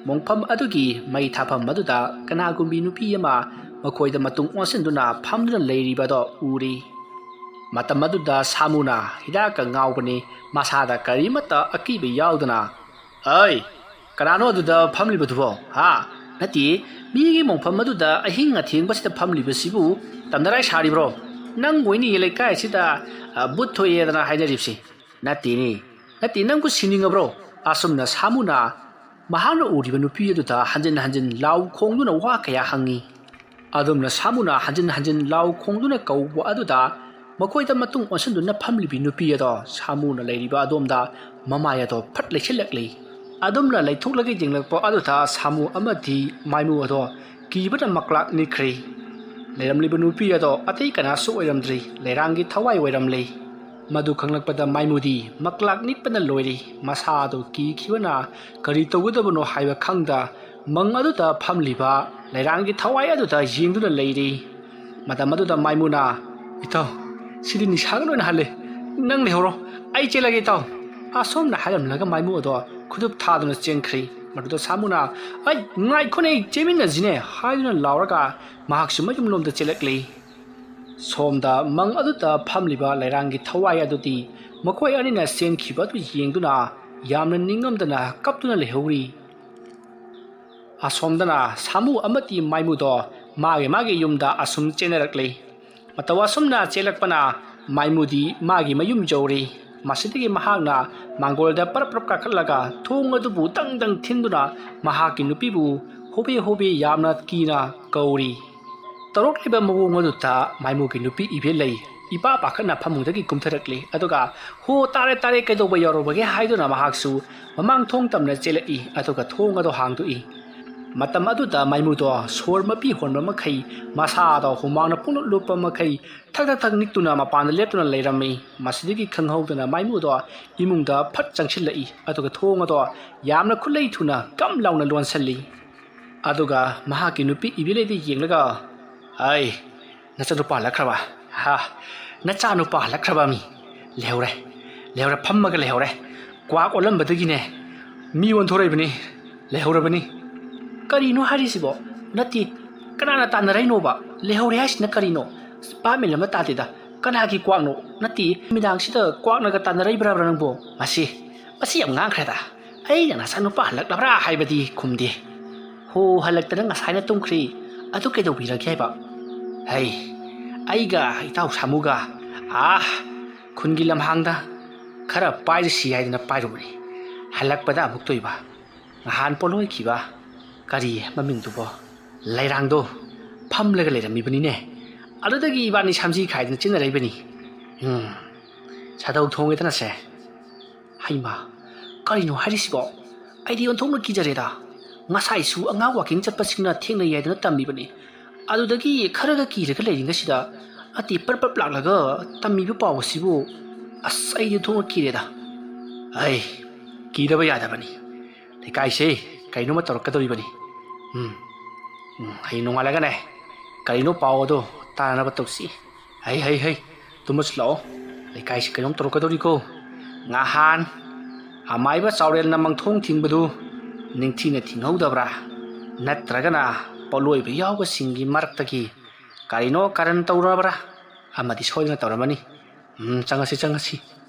ꯃꯣꯡꯐꯝ ꯑꯗꯨꯒꯤ ꯃꯩ ꯊꯥꯐꯝ ꯑꯗꯨꯗ ꯀꯅꯥꯒꯨꯝꯕꯤ ꯅꯨꯄꯤ ꯑꯃ ꯃꯈꯣꯏꯗ ꯃꯇꯨꯡ ꯑꯣꯟꯁꯤꯟꯗꯨꯅ ꯐꯝꯗꯨꯅ ꯂꯩꯔꯤꯕꯗꯣ ꯎꯔꯦ꯫ ꯃꯇꯝ ꯑꯗꯨꯗ ꯁꯥꯃꯨꯅ ꯍꯤꯗꯥꯛꯀ ꯉꯥꯎꯕꯅꯤ, ꯃꯁꯥꯗ ꯀꯔꯤꯃꯠꯇ ꯑꯀꯤꯕ ꯌꯥꯎꯗꯅ, "ꯑꯩ, ꯀꯅꯥꯅꯣ ꯑꯗꯨꯗ ꯐꯝꯂꯤꯕꯗꯨꯕꯣ? ꯍꯥ? ꯅꯠꯇꯦ, ꯃꯤꯒꯤ ꯃꯣꯡꯐꯝ ꯑꯗꯨꯗ ꯑꯍꯤꯡ ꯑꯊꯦꯡꯕꯁꯤꯗ ꯐꯝꯂꯤꯕꯁꯤꯕꯨ ꯇꯝꯅꯔꯥꯏ ꯁꯥꯔꯤꯕ꯭ꯔꯣ? ꯅꯪꯕꯨ ꯑꯩꯅ ꯂꯩꯀꯥꯏꯁꯤꯗ, ꯑ, ꯕꯨꯠ ꯊꯣꯛꯑꯦꯗꯅ ꯍꯥꯏꯅꯔꯤꯕꯁꯤ? ꯅꯠꯇꯦꯅꯦ, ꯅꯠꯇꯦ, ꯅꯪꯕꯨ ꯁꯤꯅꯤꯡꯉꯕ꯭ꯔꯣ?" ꯑꯁꯨꯝꯅ ꯁꯥꯃꯨꯅ ꯃꯍꯥꯛꯅ ꯎꯔꯤꯕ ꯅꯨꯄꯤ ꯑꯗꯨꯗ ꯍꯟꯖꯤꯟ ꯍꯟꯖꯤꯟ ꯂꯥꯎ ꯈꯣꯡꯗꯨꯅ ꯋꯥ ꯀꯌꯥ ꯍꯪꯉꯤ꯫ ꯑꯗꯨꯝꯅ ꯁꯥꯃꯨꯅ ꯍꯟꯖꯤꯟ ꯍꯟꯖꯤꯟ ꯂꯥꯎ ꯈꯣꯡꯗꯨꯅ ꯀꯧꯕ ꯑꯗꯨꯗ ꯃꯈꯣꯏꯗ ꯃꯇꯨꯡ ꯑꯣꯟꯁꯤꯟꯗꯨꯅ ꯐꯝꯂꯤꯕꯤ ꯅꯨꯄꯤ ꯑꯗꯣ ꯁꯥꯃꯨꯅ ꯂꯩꯔꯤꯕ ꯑꯗꯣꯝꯗ ꯃꯃꯥꯏ ꯑꯗꯣ ꯐꯠ ꯂꯩꯁꯤꯜꯂꯛꯂꯤ꯫ ꯑꯗꯨꯝꯅ ꯂꯩꯊꯣꯛꯂꯒ ꯌꯦꯡꯂꯛꯄ ꯑꯗꯨꯗ ꯁꯥꯃꯨ ꯑꯃꯗꯤ ꯃꯥꯏꯃꯨ ꯑꯗꯣ ꯀꯤꯕꯅ ꯃꯀ꯭ꯂꯥꯛ ꯅꯤꯛꯈ꯭ꯔꯦ꯫ ꯂꯩꯔꯝꯂꯤꯕ ꯅꯨꯄꯤ ꯑꯗꯣ ꯑꯇꯩ ꯀꯅꯥꯁꯨ ꯑꯣꯏꯔꯝꯗ꯭ꯔꯤ, ꯂꯩꯔꯥꯡꯒꯤ ꯊꯋꯥꯏ ꯑꯣꯏꯔꯝꯂꯦ꯫ ꯃꯗꯨ ꯈꯪꯂꯛꯄꯗ ꯃꯥꯏꯃꯨꯗꯤ ꯃꯀ꯭ꯂꯥꯛ ꯅꯤꯛꯄꯅ ꯂꯣꯏꯔꯦ꯫ ꯃꯁꯥ ꯑꯗꯨ ꯀꯤꯈꯤꯕꯅ ꯀꯔꯤ ꯇꯧꯒꯗꯕꯅꯣ ꯍꯥꯏꯕ ꯈꯪꯗ ꯃꯪ ꯑꯗꯨꯗ ꯐꯝꯂꯤꯕ ꯂꯩꯔꯥꯡꯒꯤ ꯊꯋꯥꯏ ꯑꯗꯨꯗ ꯌꯦꯡꯗꯨꯅ ꯂꯩꯔꯤ꯫ ꯃꯇꯝ ꯑꯗꯨꯗ ꯃꯥꯏꯃꯨꯅ, "ꯏꯇꯥꯎ, ꯁꯤꯗꯤ ꯅꯤꯁꯥꯒ ꯂꯣꯏꯅ ꯍꯜꯂꯦ꯫ ꯅꯪ ꯂꯩꯍꯧꯔꯣ, ꯑꯩ ꯆꯦꯜꯂꯒꯦ ꯏꯇꯥꯎ"꯫ ꯑꯁꯣꯝꯅ ꯍꯥꯏꯔꯝꯂꯒ ꯃꯥꯏꯃꯨ ꯑꯗꯣ ꯈꯨꯗꯨꯞ ꯊꯥꯗꯨꯅ ꯆꯦꯟꯈ꯭ꯔꯦ꯫ ꯃꯗꯨꯗ ꯁꯥꯃꯨꯅ, "ꯑꯩ ꯉꯥꯏꯈꯣꯅꯦ, ꯆꯦꯟꯃꯤꯟꯅꯁꯤꯅꯦ" ꯍꯥꯏꯗꯨꯅ ꯂꯥꯎꯔꯒ ꯃꯍꯥꯛꯁꯨ ꯃꯌꯨꯝꯂꯣꯝꯗ ꯆꯦꯜꯂꯛꯂꯤ꯫ ꯁꯣꯝꯗ ꯃꯪ ꯑꯗꯨꯗ ꯐꯝꯂꯤꯕ ꯂꯩꯔꯥꯡꯒꯤ ꯊꯋꯥꯏ ꯑꯗꯨꯗꯤ ꯃꯈꯣꯏ ꯑꯅꯤꯅ ꯆꯦꯟꯈꯤꯕ ꯑꯗꯨ ꯌꯦꯡꯗꯨꯅ ꯌꯥꯝꯅ ꯅꯤꯡꯉꯝꯗꯅ ꯀꯞꯇꯨꯅ ꯂꯩꯍꯧꯔꯤ꯫ ꯑꯁꯣꯝꯗꯅ ꯁꯥꯃꯨ ꯑꯃꯗꯤ ꯃꯥꯏꯃꯨꯗꯣ ꯃꯥꯒꯤ ꯃꯥꯒꯤ ꯌꯨꯝꯗ ꯑꯁꯨꯝ ꯆꯦꯟꯅꯔꯛꯂꯤ꯫ ꯃꯇꯧ ꯑꯁꯨꯝꯅ ꯆꯦꯜꯂꯛꯄꯅ ꯃꯥꯏꯃꯨꯗꯤ ꯃꯥꯒꯤ ꯃꯌꯨꯝ ꯌꯧꯔꯤ꯫ ꯃꯁꯤꯗꯒꯤ ꯃꯍꯥꯛꯅ ꯃꯥꯡꯒꯣꯜꯗ ꯄꯔꯞ ꯄꯔꯞ ꯀꯥꯈꯠꯂꯒ ꯊꯣꯡ ꯑꯗꯨꯕꯨ ꯗꯪ ꯗꯪ ꯊꯤꯟꯗꯨꯅ ꯃꯍꯥꯛꯀꯤ ꯅꯨꯄꯤꯕꯨ ꯍꯣꯕꯦ ꯍꯣꯕꯦ ꯌꯥꯝꯅ ꯀꯤꯅ ꯀꯧꯔꯤ꯫ ꯇꯧꯔꯛꯂꯤꯕ ꯃꯑꯣꯡ ꯑꯗꯨꯗ ꯃꯥꯏꯃꯨꯒꯤ ꯅꯨꯄꯤ ꯏꯕꯦꯜꯂꯩ ꯏꯄꯥ ꯄꯥꯈꯠꯅ ꯐꯃꯨꯡꯗꯒꯤ ꯀꯨꯝꯊꯔꯛꯂꯤ꯫ ꯑꯗꯨꯒ, "ꯍꯣ, ꯇꯥꯔꯦ, ꯇꯥꯔꯦ, ꯀꯩꯗꯧꯕ ꯌꯥꯎꯔꯨꯕꯒꯦ?" ꯍꯥꯏꯗꯨꯅ ꯃꯍꯥꯛꯁꯨ ꯃꯃꯥꯡ ꯊꯣꯡ ꯇꯝꯅ ꯆꯦꯜꯂꯛꯏ꯫ ꯑꯗꯨꯒ ꯊꯣꯡ ꯑꯗꯣ ꯍꯥꯡꯗꯣꯛꯏ꯫ ꯃꯇꯝ ꯑꯗꯨꯗ ꯃꯥꯏꯃꯨꯗꯣ ꯁꯣꯔ ꯃꯄꯤ ꯍꯣꯟꯕ ꯃꯈꯩ, ꯃꯁꯥꯗꯣ ꯍꯨꯃꯥꯡꯅ ꯄꯨꯡꯂꯨꯞ ꯂꯨꯞꯄ ꯃꯈꯩ, ꯊꯛ ꯊꯛ ꯊꯛ ꯅꯤꯛꯇꯨꯅ ꯃꯄꯥꯟꯗ ꯂꯦꯞꯇꯨꯅ ꯂꯩꯔꯝꯃꯤ꯫ ꯃꯁꯤꯗꯒꯤ ꯈꯪꯍꯧꯗꯅ ꯃꯥꯏꯃꯨꯗꯣ ꯏꯃꯨꯡꯗ ꯐꯠ ꯆꯪꯁꯤꯜꯂꯛꯏ꯫ ꯑꯗꯨꯒ ꯊꯣꯡ ꯑꯗꯣ ꯌꯥꯝꯅ ꯈꯨꯠꯂꯩ ꯊꯨꯅ ꯒꯝ ꯂꯥꯎꯅ ꯂꯣꯟꯁꯤꯜꯂꯤ꯫ ꯑꯗꯨꯒ ꯃꯍꯥꯛꯀꯤ ꯅꯨꯄꯤ ꯏꯕꯦꯂꯩꯗ ꯌꯦꯡꯂꯒ, "ꯑꯩ, ꯅꯆꯥꯅꯨꯄꯥ ꯍꯜꯂꯛꯈ꯭ꯔꯕ? ꯍꯥ? ꯅꯆꯥꯅꯨꯄꯥ ꯍꯜꯂꯛꯈ꯭ꯔꯕ ꯃꯤ? ꯂꯩꯍꯧꯔꯦ, ꯂꯩꯍꯧꯔꯦ, ꯐꯝꯃꯒ ꯂꯩꯍꯧꯔꯦ꯫ ꯀ꯭ꯋꯥꯛ ꯑꯣꯜꯂꯝꯕꯗꯒꯤꯅꯦ ꯃꯤ ꯑꯣꯟꯊꯣꯔꯛꯏꯕꯅꯤ, ꯂꯩꯍꯧꯔꯕꯅꯤ꯫" "ꯀꯔꯤꯅꯣ ꯍꯥꯏꯔꯤꯁꯤꯕꯣ? ꯅꯠꯇꯦ, ꯀꯅꯥꯅ ꯇꯥꯟꯅꯔꯛꯏꯅꯣꯕ? ꯂꯩꯍꯧꯔꯦ ꯍꯥꯏꯁꯤꯅ ꯀꯔꯤꯅꯣ? ꯚꯥꯞ ꯃꯦꯟ ꯑꯃ ꯇꯥꯗꯦꯗ꯫ ꯀꯅꯥꯒꯤ ꯀ꯭ꯋꯥꯛꯅꯣ? ꯅꯠꯇꯦ, ꯅꯨꯃꯤꯗꯥꯡꯁꯤꯗ ꯀ꯭ꯋꯥꯛꯅꯒ ꯇꯥꯟꯅꯔꯛꯏꯕ꯭ꯔꯥꯕ꯭ꯔꯥ ꯅꯪꯕꯣ?" "ꯃꯁꯤ, ꯃꯁꯤ ꯌꯥꯝ ꯉꯥꯡꯈ꯭ꯔꯦꯗ꯫ ꯑꯩꯅ ꯅꯆꯥꯅꯨꯄꯥ ꯍꯜꯂꯛꯂꯕ꯭ꯔꯥ ꯍꯥꯏꯕꯗꯤ ꯈꯨꯝꯗꯦ꯫ ꯍꯣ, ꯍꯜꯂꯛꯇꯅ ꯉꯁꯥꯏꯅ ꯇꯨꯝꯈ꯭ꯔꯦ꯫ ꯑꯗꯨ ꯀꯩꯗꯧꯕꯤꯔꯒꯦ ꯍꯥꯏꯕ?" "ꯍꯩ, ꯑꯩꯒ ꯏꯇꯥꯎ ꯁꯥꯃꯨꯒ, ꯑꯥ, ꯈꯨꯟꯒꯤ ꯂꯝꯍꯥꯡꯗ ꯈꯔ ꯄꯥꯏꯔꯨꯁꯤ ꯍꯥꯏꯗꯅ ꯄꯥꯏꯔꯨꯕꯅꯤ꯫ ꯍꯜꯂꯛꯄꯗ ꯑꯃꯨꯛ ꯇꯣꯏꯕ꯫ ꯉꯍꯥꯟ ꯄꯣꯠꯂꯣꯏꯈꯤꯕ, ꯀꯔꯤ ꯃꯃꯤꯡꯗꯨꯕꯣ? ꯂꯩꯔꯥꯡꯗꯣ ꯐꯝꯂꯒ ꯂꯩꯔꯝꯃꯤꯕꯅꯤꯅꯦ꯫ ꯑꯗꯨꯗꯒꯤ ꯏꯕꯥꯅꯤ ꯁꯝꯖꯤ ꯈꯥꯏꯗꯅ ꯆꯦꯟꯅꯔꯛꯏꯕꯅꯤ꯫ ꯎꯝ, ꯁꯥꯗꯧ ꯊꯣꯡꯉꯦꯗꯅꯁꯦ꯫" "ꯍꯩꯃꯥ, ꯀꯔꯤꯅꯣ ꯍꯥꯏꯔꯤꯁꯤꯕꯣ? ꯑꯩꯗꯤ ꯑꯣꯟꯊꯣꯛꯅ ꯀꯤꯖꯔꯦꯗ꯫ ꯉꯁꯥꯏꯁꯨ ꯑꯉꯥꯡ ꯋꯥꯀꯤꯡ ꯆꯠꯄꯁꯤꯡꯅ ꯊꯦꯡꯅꯩ ꯍꯥꯏꯗꯨꯅ ꯇꯝꯃꯤꯕꯅꯤ꯫ ꯑꯗꯨꯗꯒꯤ ꯈꯔꯒ ꯀꯤꯔꯒ ꯂꯩꯔꯤꯉꯩꯁꯤꯗ ꯑꯇꯤ ꯄꯔꯞ ꯄꯔꯞ ꯂꯥꯛꯂꯒ ꯇꯝꯃꯤꯕ ꯄꯥꯎ ꯑꯁꯤꯕꯨ꯫ ꯑꯁ, ꯑꯩꯗꯤ ꯑꯣꯟꯊꯣꯛꯅ ꯀꯤꯔꯦꯗ꯫ ꯑꯩ ꯀꯤꯗꯕ ꯌꯥꯗꯕꯅꯤ꯫ ꯂꯩꯀꯥꯏꯁꯦ ꯀꯩꯅꯣꯝꯃ ꯇꯧꯔꯛꯀꯗꯧꯔꯤꯕꯅꯤ꯫ ꯎꯝ, ꯎꯝ, ꯍꯌꯦꯡ ꯅꯣꯡꯉꯥꯜꯂꯒꯅꯦ ꯀꯔꯤꯅꯣ ꯄꯥꯎ ꯑꯗꯣ ꯇꯥꯅꯅꯕ ꯇꯧꯁꯤ꯫ ꯍꯩ, ꯍꯩ, ꯍꯩ, ꯇꯨꯝꯃꯁꯨ ꯂꯥꯛꯑꯣ꯫ ꯂꯩꯀꯥꯏꯁꯤ ꯀꯩꯅꯣꯝ ꯇꯧꯔꯛꯀꯗꯧꯔꯤꯀꯣ꯫ ꯉꯍꯥꯟ ꯑꯃꯥꯏꯕ ꯆꯥꯎꯔꯦꯜꯅ ꯃꯪꯊꯣꯡ ꯊꯤꯡꯕꯗꯨ ꯅꯤꯡꯊꯤꯅ ꯊꯤꯡꯍꯧꯗꯕ꯭ꯔꯥ? ꯅꯠꯇ꯭ꯔꯒꯅ ꯄꯣꯠꯂꯣꯏꯕ ꯌꯥꯎꯕꯁꯤꯡꯒꯤ ꯃꯔꯛꯇꯒꯤ ꯀꯔꯤꯅꯣ ꯀꯔꯟ ꯇꯧꯔꯕ꯭ꯔꯥ? ꯑꯃꯗꯤ ꯁꯣꯏꯗꯅ ꯇꯧꯔꯝꯃꯅꯤ꯫ ꯎꯝ, ꯆꯪꯉꯁꯤ, ꯆꯪꯉꯁꯤ꯫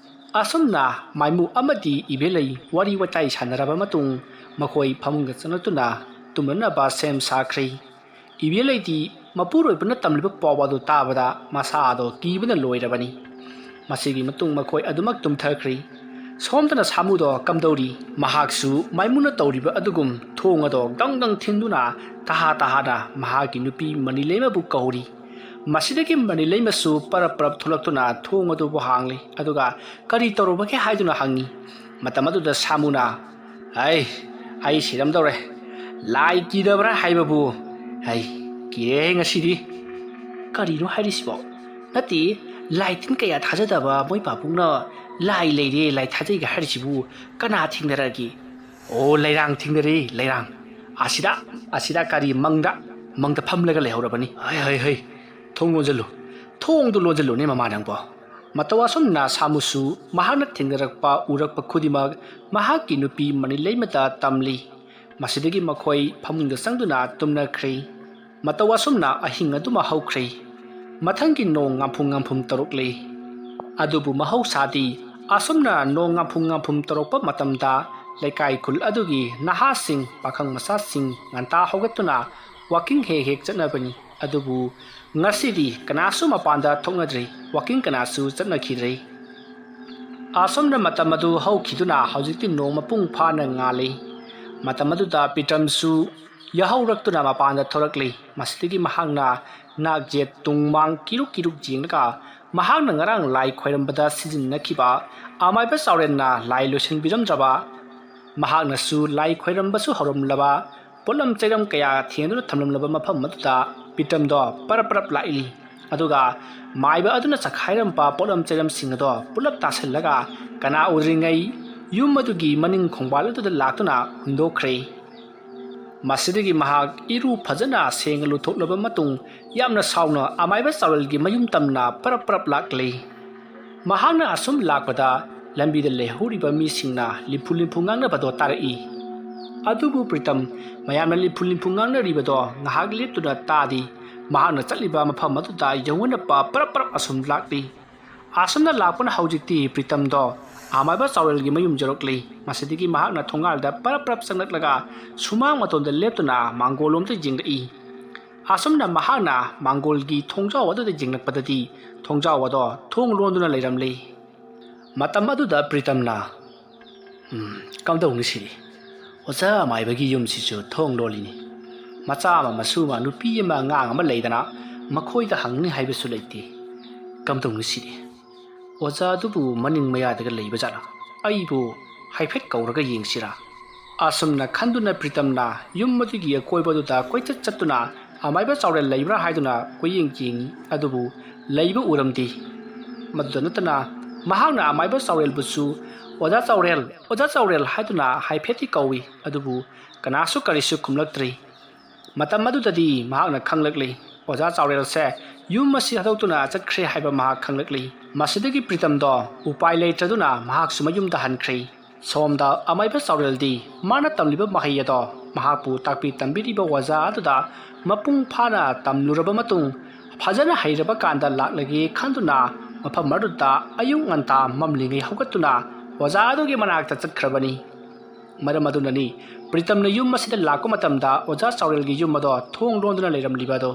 ꯑꯁꯨꯝꯅ ꯃꯥꯏꯃꯨ ꯑꯃꯗꯤ ꯏꯕꯦꯂꯩ ꯋꯥꯔꯤ ꯋꯥꯇꯥꯏ ꯁꯥꯟꯅꯔꯕ ꯃꯇꯨꯡ, ꯃꯈꯣꯏ ꯐꯃꯨꯡꯗ ꯆꯪꯂꯛꯇꯨꯅ ꯇꯨꯝꯅꯅꯕ ꯁꯦꯝ ꯁꯥꯈ꯭ꯔꯦ꯫ ꯏꯕꯦꯂꯩꯗꯤ ꯃꯄꯨꯔꯣꯏꯕꯅ ꯇꯝꯂꯤꯕ ꯄꯥꯎ ꯑꯗꯨ ꯇꯥꯕꯗ ꯃꯁꯥꯗꯣ ꯀꯤꯕꯅ ꯂꯣꯏꯔꯕꯅꯤ꯫ ꯃꯁꯤꯒꯤ ꯃꯇꯨꯡ ꯃꯈꯣꯏ ꯑꯗꯨꯃꯛ ꯇꯨꯝꯊꯈ꯭ꯔꯦ꯫ ꯁꯣꯝꯗꯅ ꯁꯥꯃꯨꯗꯣ ꯀꯝꯗꯧꯔꯤ? ꯃꯍꯥꯛꯁꯨ ꯃꯥꯏꯃꯨꯅ ꯇꯧꯔꯤꯕ ꯑꯗꯨꯒꯨꯝ ꯊꯣꯡ ꯑꯗꯣ ꯗꯪ ꯗꯪ ꯊꯤꯟꯗꯨꯅ ꯇꯍꯥ ꯇꯍꯥꯅ ꯃꯍꯥꯛꯀꯤ ꯅꯨꯄꯤ ꯃꯅꯤꯂꯩꯃꯕꯨ ꯀꯧꯔꯤ꯫ ꯃꯁꯤꯗꯒꯤ ꯃꯅꯤꯂꯩꯃꯁꯨ ꯄꯔꯞ ꯄꯔꯞ ꯊꯣꯛꯂꯛꯇꯨꯅ ꯊꯣꯡ ꯑꯗꯨꯕꯨ ꯍꯥꯡꯂꯤ꯫ ꯑꯗꯨꯒ ꯀꯔꯤ ꯇꯧꯔꯨꯕꯒꯦ ꯍꯥꯏꯗꯨꯅ ꯍꯪꯉꯤ꯫ ꯃꯇꯝ ꯑꯗꯨꯗ ꯁꯥꯃꯨꯅ, "ꯍꯩ, ꯑꯩ ꯁꯤꯔꯝꯗꯧꯔꯦ꯫ ꯂꯥꯏ ꯀꯤꯗꯕ꯭ꯔꯥ ꯍꯥꯏꯕꯕꯨ? ꯍꯩ, ꯀꯤꯔꯦꯍꯦ ꯉꯁꯤꯗꯤ꯫ ꯀꯔꯤꯅꯣ ꯍꯥꯏꯔꯤꯁꯤꯕꯣ? ꯅꯠꯇꯦ, ꯂꯥꯏ ꯇꯤꯟ ꯀꯌꯥ ꯊꯥꯖꯗꯕ ꯃꯣꯏ ꯄꯥꯕꯨꯡꯅ ꯂꯥꯏ ꯂꯩꯔꯦ, ꯂꯥꯏ ꯊꯥꯖꯩꯒ ꯍꯥꯏꯔꯤꯁꯤꯕꯨ ꯀꯅꯥ ꯊꯦꯡꯅꯔꯒꯦ?" "ꯑꯣ, ꯂꯩꯔꯥꯡ ꯊꯦꯡꯅꯔꯦ, ꯂꯩꯔꯥꯡ꯫ ꯑꯁꯤꯗ, ꯑꯁꯤꯗ ꯀꯔꯤ ꯃꯪꯗ, ꯃꯪꯗ ꯐꯝꯂꯒ ꯂꯩꯍꯧꯔꯕꯅꯤ꯫ ꯍꯩ, ꯍꯩ, ꯍꯩ, ꯊꯣꯡ ꯂꯣꯟꯁꯤꯜꯂꯨ, ꯊꯣꯡꯗꯨ ꯂꯣꯟꯁꯤꯜꯂꯨꯅꯦ ꯃꯃꯥ ꯅꯪꯕꯣ꯫" ꯃꯇꯧ ꯑꯁꯨꯝꯅ ꯁꯥꯃꯨꯁꯨ ꯃꯍꯥꯛꯅ ꯊꯦꯡꯅꯔꯛꯄ, ꯎꯔꯛꯄ ꯈꯨꯗꯤꯡꯃꯛ ꯃꯍꯥꯛꯀꯤ ꯅꯨꯄꯤ ꯃꯅꯤꯂꯩꯃꯗ ꯇꯝꯂꯤ꯫ ꯃꯁꯤꯗꯒꯤ ꯃꯈꯣꯏ ꯐꯃꯨꯡꯗ ꯆꯪꯗꯨꯅ ꯇꯨꯝꯅꯈ꯭ꯔꯦ꯫ ꯃꯇꯧ ꯑꯁꯨꯝꯅ ꯑꯍꯤꯡ ꯑꯗꯨꯃ ꯍꯧꯈ꯭ꯔꯦ꯫ ꯃꯊꯪꯒꯤ ꯅꯣꯡ ꯉꯥꯝꯐꯨꯝ ꯉꯥꯝꯐꯨꯝ ꯇꯧꯔꯛꯂꯦ꯫ ꯑꯗꯨꯕꯨ ꯃꯍꯧꯁꯥꯗꯤ ꯑꯁꯨꯝꯅ ꯅꯣꯡ ꯉꯥꯝꯐꯨꯝ ꯉꯥꯝꯐꯨꯝ ꯇꯧꯔꯛꯄ ꯃꯇꯝꯗ ꯂꯩꯀꯥꯏ ꯈꯨꯜ ꯑꯗꯨꯒꯤ ꯅꯍꯥꯁꯤꯡ, ꯄꯥꯈꯪ ꯃꯆꯥꯁꯤꯡ ꯉꯟꯇꯥ ꯍꯧꯒꯠꯇꯨꯅ ꯋꯥꯀꯤꯡ ꯍꯦꯛ ꯍꯦꯛ ꯆꯠꯅꯕꯅꯤ꯫ ꯑꯗꯨꯕꯨ ꯉꯁꯤꯗꯤ ꯀꯅꯥꯁꯨ ꯃꯄꯥꯟꯗ ꯊꯣꯛꯅꯗ꯭ꯔꯦ, ꯋꯥꯀꯤꯡ ꯀꯅꯥꯁꯨ ꯆꯠꯅꯈꯤꯗ꯭ꯔꯦ꯫ ꯑꯁꯨꯝꯅ ꯃꯇꯝ ꯑꯗꯨ ꯍꯧꯈꯤꯗꯨꯅ ꯍꯧꯖꯤꯛꯇꯤ ꯅꯣꯡ ꯃꯄꯨꯡ ꯐꯥꯅ ꯉꯥꯜꯂꯤ꯫ ꯃꯇꯝ ꯑꯗꯨꯗ ꯄꯤꯇꯝꯁꯨ ꯌꯥꯍꯧꯔꯛꯇꯨꯅ ꯃꯄꯥꯟꯗ ꯊꯣꯔꯛꯂꯤ꯫ ꯃꯁꯤꯗꯒꯤ ꯃꯍꯥꯛꯅ ꯅꯥꯛ ꯌꯦꯠ ꯇꯨꯡ ꯃꯥꯡ ꯀꯤꯔꯨꯛ ꯀꯤꯔꯨꯛ ꯌꯦꯡꯂꯒ ꯃꯍꯥꯛꯅ ꯉꯔꯥꯡ ꯂꯥꯏ ꯈꯣꯏꯔꯝꯕꯗ ꯁꯤꯖꯤꯟꯅꯈꯤꯕ ꯑꯃꯥꯏꯕ ꯆꯥꯎꯔꯦꯜꯅ ꯂꯥꯏ ꯂꯣꯏꯁꯤꯟꯕꯤꯔꯝꯗ꯭ꯔꯕ ꯃꯍꯥꯛꯅꯁꯨ ꯂꯥꯏ ꯈꯣꯏꯔꯝꯕꯁꯨ ꯍꯧꯔꯝꯂꯕ, ꯄꯣꯠꯂꯝ ꯆꯩꯔꯝ ꯀꯌꯥ ꯊꯦꯡꯗꯨꯅ ꯊꯝꯂꯝꯂꯕ ꯃꯐꯝ ꯑꯗꯨꯗ ꯄ꯭ꯔꯤꯇꯝꯗꯣ ꯄꯔꯞ ꯄꯔꯞ ꯂꯥꯛꯏ꯫ ꯑꯗꯨꯒ ꯃꯥꯏꯕ ꯑꯗꯨꯅ ꯆꯈꯥꯏꯔꯝꯕ ꯄꯣꯠꯂꯝ ꯆꯩꯔꯝꯁꯤꯡ ꯑꯗꯣ ꯄꯨꯂꯞ ꯇꯥꯁꯤꯜꯂꯒ ꯀꯅꯥ ꯎꯗ꯭ꯔꯤꯉꯩ ꯌꯨꯝ ꯑꯗꯨꯒꯤ ꯃꯅꯤꯡ ꯈꯣꯡꯕꯥꯜ ꯑꯗꯨꯗ ꯂꯥꯛꯇꯨꯅ ꯍꯨꯟꯗꯣꯛꯈ꯭ꯔꯦ꯫ ꯃꯁꯤꯗꯒꯤ ꯃꯍꯥꯛ ꯏꯔꯨ ꯐꯖꯅ ꯁꯦꯡꯅ ꯂꯨꯊꯣꯛꯂꯕ ꯃꯇꯨꯡ, ꯌꯥꯝꯅ ꯁꯥꯎꯅ ꯑꯃꯥꯏꯕ ꯆꯥꯎꯔꯦꯜꯒꯤ ꯃꯌꯨꯝ ꯇꯝꯅ ꯄꯔꯞ ꯄꯔꯞ ꯂꯥꯛꯂꯤ꯫ ꯃꯍꯥꯛꯅ ꯑꯁꯨꯝ ꯂꯥꯛꯄꯗ ꯂꯝꯕꯤꯗ ꯂꯩꯍꯧꯔꯤꯕ ꯃꯤꯁꯤꯡꯅ ꯂꯤꯝꯐꯨ ꯂꯤꯝꯐꯨ ꯉꯥꯡꯅꯕꯗꯣ ꯇꯥꯔꯛꯏ꯫ ꯑꯗꯨꯕꯨ ꯄ꯭ꯔꯤꯇꯝ ꯃꯌꯥꯝꯅ ꯂꯤꯝꯐꯨ ꯂꯤꯝꯐꯨ ꯉꯥꯡꯅꯔꯤꯕꯗꯣ ꯉꯥꯏꯍꯥꯛ ꯂꯦꯞꯇꯨꯅ ꯇꯥꯗꯦ꯫ ꯃꯍꯥꯛꯅ ꯆꯠꯂꯤꯕ ꯃꯐꯝ ꯑꯗꯨꯗ ꯌꯧꯅꯅꯕ ꯄꯔꯞ ꯄꯔꯞ ꯑꯁꯨꯝ ꯂꯥꯛꯂꯤ꯫ ꯑꯁꯨꯝꯅ ꯂꯥꯛꯄꯅ ꯍꯧꯖꯤꯛꯇꯤ ꯄ꯭ꯔꯤꯇꯝꯗꯣ ꯑꯃꯥꯏꯕ ꯆꯥꯎꯔꯦꯜꯒꯤ ꯃꯌꯨꯝ ꯌꯧꯔꯛꯂꯤ꯫ ꯃꯁꯤꯗꯒꯤ ꯃꯍꯥꯛꯅ ꯊꯣꯡꯒꯥꯜꯗ ꯄꯔꯞ ꯄꯔꯞ ꯆꯪꯂꯛꯂꯒ ꯁꯨꯃꯥꯡ ꯃꯇꯣꯟꯗ ꯂꯦꯞꯇꯨꯅ ꯃꯥꯡꯒꯣꯜꯂꯣꯝꯗ ꯌꯦꯡꯂꯛꯏ꯫ ꯑꯁꯨꯝꯅ ꯃꯍꯥꯛꯅ ꯃꯥꯡꯒꯣꯜꯒꯤ ꯊꯣꯡꯖꯥꯎ ꯑꯗꯨꯗ ꯌꯦꯡꯂꯛꯄꯗꯗꯤ ꯊꯣꯡꯖꯥꯎ ꯑꯗꯣ ꯊꯣꯡ ꯂꯣꯟꯗꯨꯅ ꯂꯩꯔꯝꯂꯤ꯫ ꯃꯇꯝ ꯑꯗꯨꯗ ꯄ꯭ꯔꯤꯇꯝꯅ, "ꯎꯝ, ꯀꯝꯗꯧꯅꯤ ꯁꯤꯗꯤ? ꯑꯣꯖꯥ ꯑꯃꯥꯏꯕꯒꯤ ꯌꯨꯝꯁꯤꯁꯨ ꯊꯣꯡ ꯂꯣꯜꯂꯤꯅꯤ꯫ ꯃꯆꯥ ꯑꯃ, ꯃꯁꯨ ꯑꯃ, ꯅꯨꯄꯤ ꯑꯃ, ꯑꯉꯥꯡ ꯑꯃ ꯂꯩꯗꯅ ꯃꯈꯣꯏꯗ ꯍꯪꯅꯤ ꯍꯥꯏꯕꯁꯨ ꯂꯩꯇꯦ꯫ ꯀꯝꯗꯧꯅꯤ ꯁꯤꯗꯤ? ꯑꯣꯖꯥ ꯑꯗꯨꯕꯨ ꯃꯅꯤꯡ ꯃꯌꯥꯗꯒ ꯂꯩꯕ ꯖꯥꯠꯂꯥ? ꯑꯩꯕꯨ ꯍꯥꯏꯐꯦꯠ ꯀꯧꯔꯒ ꯌꯦꯡꯁꯤꯔꯥ?" ꯑꯁꯨꯝꯅ ꯈꯟꯗꯨꯅ ꯄ꯭ꯔꯤꯇꯝꯅ ꯌꯨꯝ ꯑꯗꯨꯒꯤ ꯑꯀꯣꯏꯕꯗꯨꯗ ꯀꯣꯏꯆꯠ ꯆꯠꯇꯨꯅ ꯑꯃꯥꯏꯕ ꯆꯥꯎꯔꯦꯜ ꯂꯩꯕ꯭ꯔꯥ ꯍꯥꯏꯗꯨꯅ ꯀꯣꯏꯌꯦꯡ ꯌꯦꯡꯉꯤ, ꯑꯗꯨꯕꯨ ꯂꯩꯕ ꯎꯔꯝꯗꯦ꯫ ꯃꯗꯨꯗ ꯅꯠꯇꯅ ꯃꯍꯥꯛꯅ ꯑꯃꯥꯏꯕ ꯆꯥꯎꯔꯦꯜꯕꯨꯁꯨ "ꯑꯣꯖꯥ ꯆꯥꯎꯔꯦꯜ, ꯑꯣꯖꯥ ꯆꯥꯎꯔꯦꯜ" ꯍꯥꯏꯗꯨꯅ ꯍꯥꯏꯐꯦꯠꯇꯤ ꯀꯧꯏ, ꯑꯗꯨꯕꯨ ꯀꯅꯥꯁꯨ ꯀꯔꯤꯁꯨ ꯈꯨꯝꯂꯛꯇ꯭ꯔꯤ꯫ ꯃꯇꯝ ꯑꯗꯨꯗꯗꯤ ꯃꯍꯥꯛꯅ ꯈꯪꯂꯛꯂꯤ, ꯑꯣꯖꯥ ꯆꯥꯎꯔꯦꯜꯁꯦ ꯌꯨꯝ ꯑꯁꯤ ꯊꯥꯗꯣꯛꯇꯨꯅ ꯆꯠꯈ꯭ꯔꯦ ꯍꯥꯏꯕ ꯃꯍꯥꯛ ꯈꯪꯂꯛꯂꯤ꯫ ꯃꯁꯤꯗꯒꯤ ꯄ꯭ꯔꯤꯇꯝꯗꯣ ꯎꯄꯥꯏ ꯂꯩꯇ꯭ꯔꯗꯨꯅ ꯃꯍꯥꯛꯁꯨ ꯃꯌꯨꯝꯗ ꯍꯟꯈ꯭ꯔꯦ꯫ ꯁꯣꯝꯗ ꯑꯃꯥꯏꯕ ꯆꯥꯎꯔꯦꯜꯗꯤ ꯃꯥꯅ ꯇꯝꯂꯤꯕ ꯃꯍꯩ ꯑꯗꯣ ꯃꯍꯥꯛꯄꯨ ꯇꯥꯛꯄꯤ ꯇꯝꯕꯤꯔꯤꯕ ꯑꯣꯖꯥ ꯑꯗꯨꯗ ꯃꯄꯨꯡ ꯐꯥꯅ ꯇꯝꯂꯨꯔꯕ ꯃꯇꯨꯡ, ꯐꯖꯅ ꯍꯩꯔꯕ ꯀꯥꯟꯗ ꯂꯥꯛꯂꯒꯦ ꯈꯟꯗꯨꯅ ꯃꯐꯝ ꯑꯗꯨꯗ ꯑꯌꯨꯛ ꯉꯟꯇꯥ ꯃꯝꯂꯤꯉꯩ ꯍꯧꯒꯠꯇꯨꯅ ꯑꯣꯖꯥ ꯑꯗꯨꯒꯤ ꯃꯅꯥꯛꯇ ꯆꯠꯈ꯭ꯔꯕꯅꯤ꯫ ꯃꯔꯝ ꯑꯗꯨꯅꯅꯤ ꯄ꯭ꯔꯤꯇꯝꯅ ꯌꯨꯝ ꯑꯁꯤꯗ ꯂꯥꯛꯄ ꯃꯇꯝꯗ ꯑꯣꯖꯥ ꯆꯥꯎꯔꯦꯜꯒꯤ ꯌꯨꯝ ꯑꯗꯣ ꯊꯣꯡ ꯂꯣꯟꯗꯨꯅ ꯂꯩꯔꯝꯂꯤꯕ ꯑꯗꯣ꯫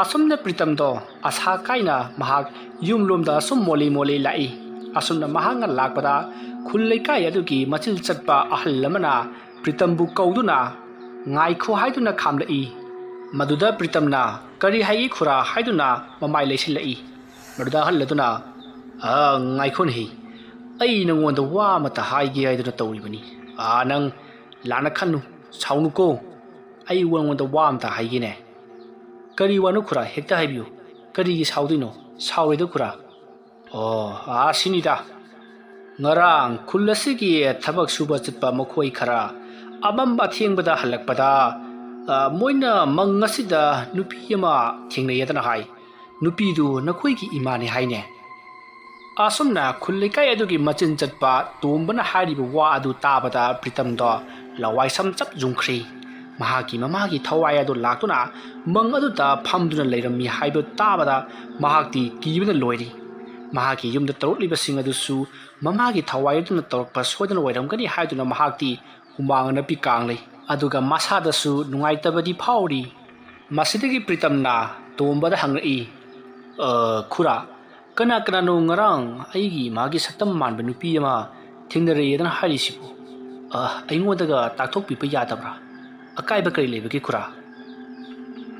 ꯑꯁꯨꯝꯅ ꯄ꯭ꯔꯤꯇꯝꯗꯣ ꯑꯁꯥ ꯀꯥꯏꯅ ꯃꯍꯥꯛ ꯌꯨꯝꯂꯣꯝꯗ ꯑꯁꯨꯝ ꯃꯣꯜꯂꯤ ꯃꯣꯜꯂꯤ ꯂꯥꯛꯏ꯫ ꯑꯁꯨꯝꯅ ꯃꯍꯥꯛꯅ ꯂꯥꯛꯄꯗ ꯈꯨꯜ ꯂꯩꯀꯥꯏ ꯑꯗꯨꯒꯤ ꯃꯆꯤꯜ ꯆꯠꯄ ꯑꯍꯜ ꯑꯃꯅ ꯄ꯭ꯔꯤꯇꯝꯕꯨ ꯀꯧꯗꯨꯅ "ꯉꯥꯏꯈꯣ" ꯍꯥꯏꯗꯨꯅ ꯈꯥꯝꯂꯛꯏ꯫ ꯃꯗꯨꯗ ꯄ꯭ꯔꯤꯇꯝꯅ "ꯀꯔꯤ ꯍꯥꯏꯒꯦ ꯈꯨꯔꯥ?" ꯍꯥꯏꯗꯨꯅ ꯃꯃꯥꯏ ꯂꯩꯁꯤꯜꯂꯛꯏ꯫ ꯃꯗꯨꯗ ꯑꯍꯜ ꯑꯗꯨꯅ, "ꯑ, ꯉꯥꯏꯈꯣꯅꯦꯍꯦ, ꯑꯩ ꯅꯪꯉꯣꯟꯗ ꯋꯥ ꯑꯃꯇ ꯍꯥꯏꯒꯦ ꯍꯥꯏꯗꯨꯅ ꯇꯧꯔꯤꯕꯅꯤ꯫ ꯑꯥ, ꯅꯪ ꯂꯥꯟꯅ ꯈꯟꯅꯨ, ꯁꯥꯎꯅꯨꯀꯣ꯫ ꯑꯩ ꯅꯪꯉꯣꯟꯗ ꯋꯥ ꯑꯃꯇ ꯍꯥꯏꯒꯦꯅꯦ꯫ ꯀꯔꯤ ꯋꯥꯅꯣ ꯈꯨꯔꯥ? ꯍꯦꯛꯇ ꯍꯥꯏꯕꯤꯌꯨ꯫ ꯀꯔꯤꯒꯤ ꯁꯥꯎꯗꯣꯏꯅꯣ? ꯁꯥꯎꯔꯣꯏꯗ ꯈꯨꯔꯥ꯫ ꯑꯣ, ꯑꯥ, ꯁꯤꯅꯤꯗ꯫ ꯉꯔꯥꯡ ꯈꯨꯜ ꯑꯁꯤꯒꯤ ꯊꯕꯛ ꯁꯨꯕ ꯆꯠꯄ ꯃꯈꯣꯏ ꯈꯔ ꯑꯃꯝ ꯑꯊꯦꯡꯕꯗ ꯍꯜꯂꯛꯄꯗ, ꯑ, ꯃꯣꯏꯅ ꯃꯪ ꯑꯁꯤꯗ ꯅꯨꯄꯤ ꯑꯃ ꯊꯦꯡꯅꯩ ꯍꯥꯏꯗꯅ ꯍꯥꯏ꯫ ꯅꯨꯄꯤꯗꯨ ꯅꯈꯣꯏꯒꯤ ꯏꯃꯥꯅꯤ ꯍꯥꯏꯅꯦ꯫ ꯑꯁꯨꯝꯅ ꯈꯨꯜ ꯂꯩꯀꯥꯏ ꯑꯗꯨꯒꯤ ꯃꯆꯤꯟ ꯆꯠꯄ ꯇꯣꯝꯕꯅ ꯍꯥꯏꯔꯤꯕ ꯋꯥ ꯑꯗꯨ ꯇꯥꯕꯗ ꯄ꯭ꯔꯤꯇꯝꯗꯣ ꯂꯋꯥꯏ ꯁꯝ ꯆꯞ ꯌꯨꯡꯈ꯭ꯔꯤ꯫ ꯃꯍꯥꯛꯀꯤ ꯃꯃꯥꯒꯤ ꯊꯋꯥꯏ ꯑꯗꯨ ꯂꯥꯛꯇꯨꯅ ꯃꯪ ꯑꯗꯨꯗ ꯐꯝꯗꯨꯅ ꯂꯩꯔꯝꯃꯤ ꯍꯥꯏꯕ ꯇꯥꯕꯗ ꯃꯍꯥꯛꯇꯤ ꯀꯤꯕꯅ ꯂꯣꯏꯔꯤ꯫ ꯃꯍꯥꯛꯀꯤ ꯌꯨꯝꯗ ꯇꯧꯔꯛꯂꯤꯕꯁꯤꯡ ꯑꯗꯨꯁꯨ ꯃꯃꯥꯒꯤ ꯊꯋꯥꯏ ꯑꯗꯨꯅ ꯇꯧꯔꯛꯄ ꯁꯣꯏꯗꯅ ꯑꯣꯏꯔꯝꯒꯅꯤ ꯍꯥꯏꯗꯨꯅ ꯃꯍꯥꯛꯇꯤ ꯍꯨꯃꯥꯡ ꯑꯅꯞꯄꯤ ꯀꯥꯡꯂꯩ꯫ ꯑꯗꯨꯒ ꯃꯁꯥꯗꯁꯨ ꯅꯨꯡꯉꯥꯏꯇꯕꯗꯤ ꯐꯥꯎꯔꯤ꯫ ꯃꯁꯤꯗꯒꯤ ꯄ꯭ꯔꯤꯇꯝꯅ ꯇꯣꯝꯕꯗ ꯍꯪꯂꯛꯏ, "ꯑ, ꯈꯨꯔꯥ, ꯀꯅꯥ ꯀꯅꯥꯅꯣ ꯉꯔꯥꯡ ꯑꯩꯒꯤ ꯏꯃꯥꯒꯤ ꯁꯛꯇꯝ ꯃꯥꯟꯕ ꯅꯨꯄꯤ ꯑꯃ ꯊꯦꯡꯅꯔꯛꯑꯦꯗꯅ ꯍꯥꯏꯔꯤꯁꯤꯕꯨ? ꯑ, ꯑꯩꯉꯣꯟꯗꯒ ꯇꯥꯛꯊꯣꯛꯄꯤꯕ ꯌꯥꯗꯕ꯭ꯔꯥ? ꯑꯀꯥꯏꯕ ꯀꯔꯤ ꯂꯩꯕꯒꯦ ꯈꯨꯔꯥ?"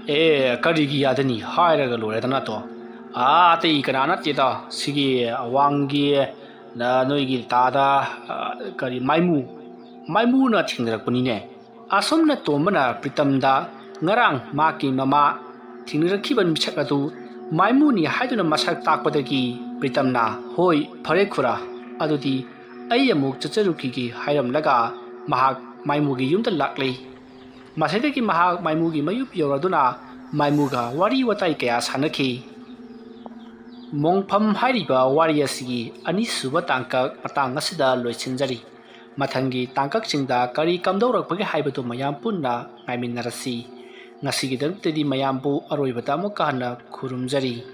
"ꯑꯦ, ꯀꯔꯤꯒꯤ ꯌꯥꯗꯅꯤ? ꯍꯥꯏꯔꯒ ꯂꯣꯏꯔꯦꯗꯅ ꯇꯣ꯫ ꯑꯥ, ꯑꯇꯩ ꯀꯅꯥ ꯅꯠꯇꯦꯗ, ꯁꯤꯒꯤ ꯑꯋꯥꯡꯒꯤ ꯅ-, ꯅꯣꯏꯒꯤ ꯇꯥꯗ, ꯑ, ꯀꯔꯤ, ꯃꯥꯏꯃꯨ, ꯃꯥꯏꯃꯨꯅ ꯊꯦꯡꯅꯔꯛꯄꯅꯤꯅꯦ꯫" ꯑꯁꯨꯝꯅ ꯇꯣꯝꯕꯅ ꯄ꯭ꯔꯤꯇꯝꯗ ꯉꯔꯥꯡ ꯃꯍꯥꯛꯀꯤ ꯃꯃꯥ ꯊꯦꯡꯅꯔꯛꯈꯤꯕ ꯃꯤꯁꯛ ꯑꯗꯨ ꯃꯥꯏꯃꯨꯅꯤ ꯍꯥꯏꯗꯨꯅ ꯃꯁꯛ ꯇꯥꯛꯄꯗꯒꯤ ꯄ꯭ꯔꯤꯇꯝꯅ, "ꯍꯣꯏ, ꯐꯔꯦ ꯈꯨꯔꯥ, ꯑꯗꯨꯗꯤ ꯑꯩ ꯑꯃꯨꯛ ꯆꯠꯆꯔꯨꯈꯤꯒꯦ" ꯍꯥꯏꯔꯝꯂꯒ ꯃꯍꯥꯛ ꯃꯥꯏꯃꯨꯒꯤ ꯌꯨꯝꯗ ꯂꯥꯛꯂꯦ꯫ ꯃꯁꯤꯗꯒꯤ ꯃꯍꯥꯛ ꯃꯥꯏꯃꯨꯒꯤ ꯃꯌꯨꯝ ꯌꯧꯔꯗꯨꯅ ꯃꯥꯏꯃꯨꯒ ꯋꯥꯔꯤ ꯋꯥꯇꯥꯏ ꯀꯌꯥ ꯁꯥꯟꯅꯈꯤ꯫ ꯃꯣꯡꯐꯝ ꯍꯥꯏꯔꯤꯕ ꯋꯥꯔꯤ ꯑꯁꯤꯒꯤ ꯑꯅꯤꯁꯨꯕ ꯇꯥꯡꯀꯛ ꯃꯇꯥꯡ ꯑꯁꯤꯗ ꯂꯣꯏꯁꯤꯟꯖꯔꯤ꯫ ꯃꯊꯪꯒꯤ ꯇꯥꯡꯀꯛꯁꯤꯡꯗ ꯀꯔꯤ ꯀꯝꯗꯧꯔꯛꯄꯒꯦ ꯍꯥꯏꯕꯗꯨ ꯃꯌꯥꯝ ꯄꯨꯟꯅ ꯉꯥꯏꯃꯤꯟꯅꯔꯁꯤ꯫ ꯉꯁꯤꯒꯤꯗꯃꯛꯇꯗꯤ ꯃꯌꯥꯝꯕꯨ ꯑꯔꯣꯏꯕꯗ ꯑꯃꯨꯛꯀ ꯍꯟꯅ ꯈꯨꯔꯨꯝꯖꯔꯤ꯫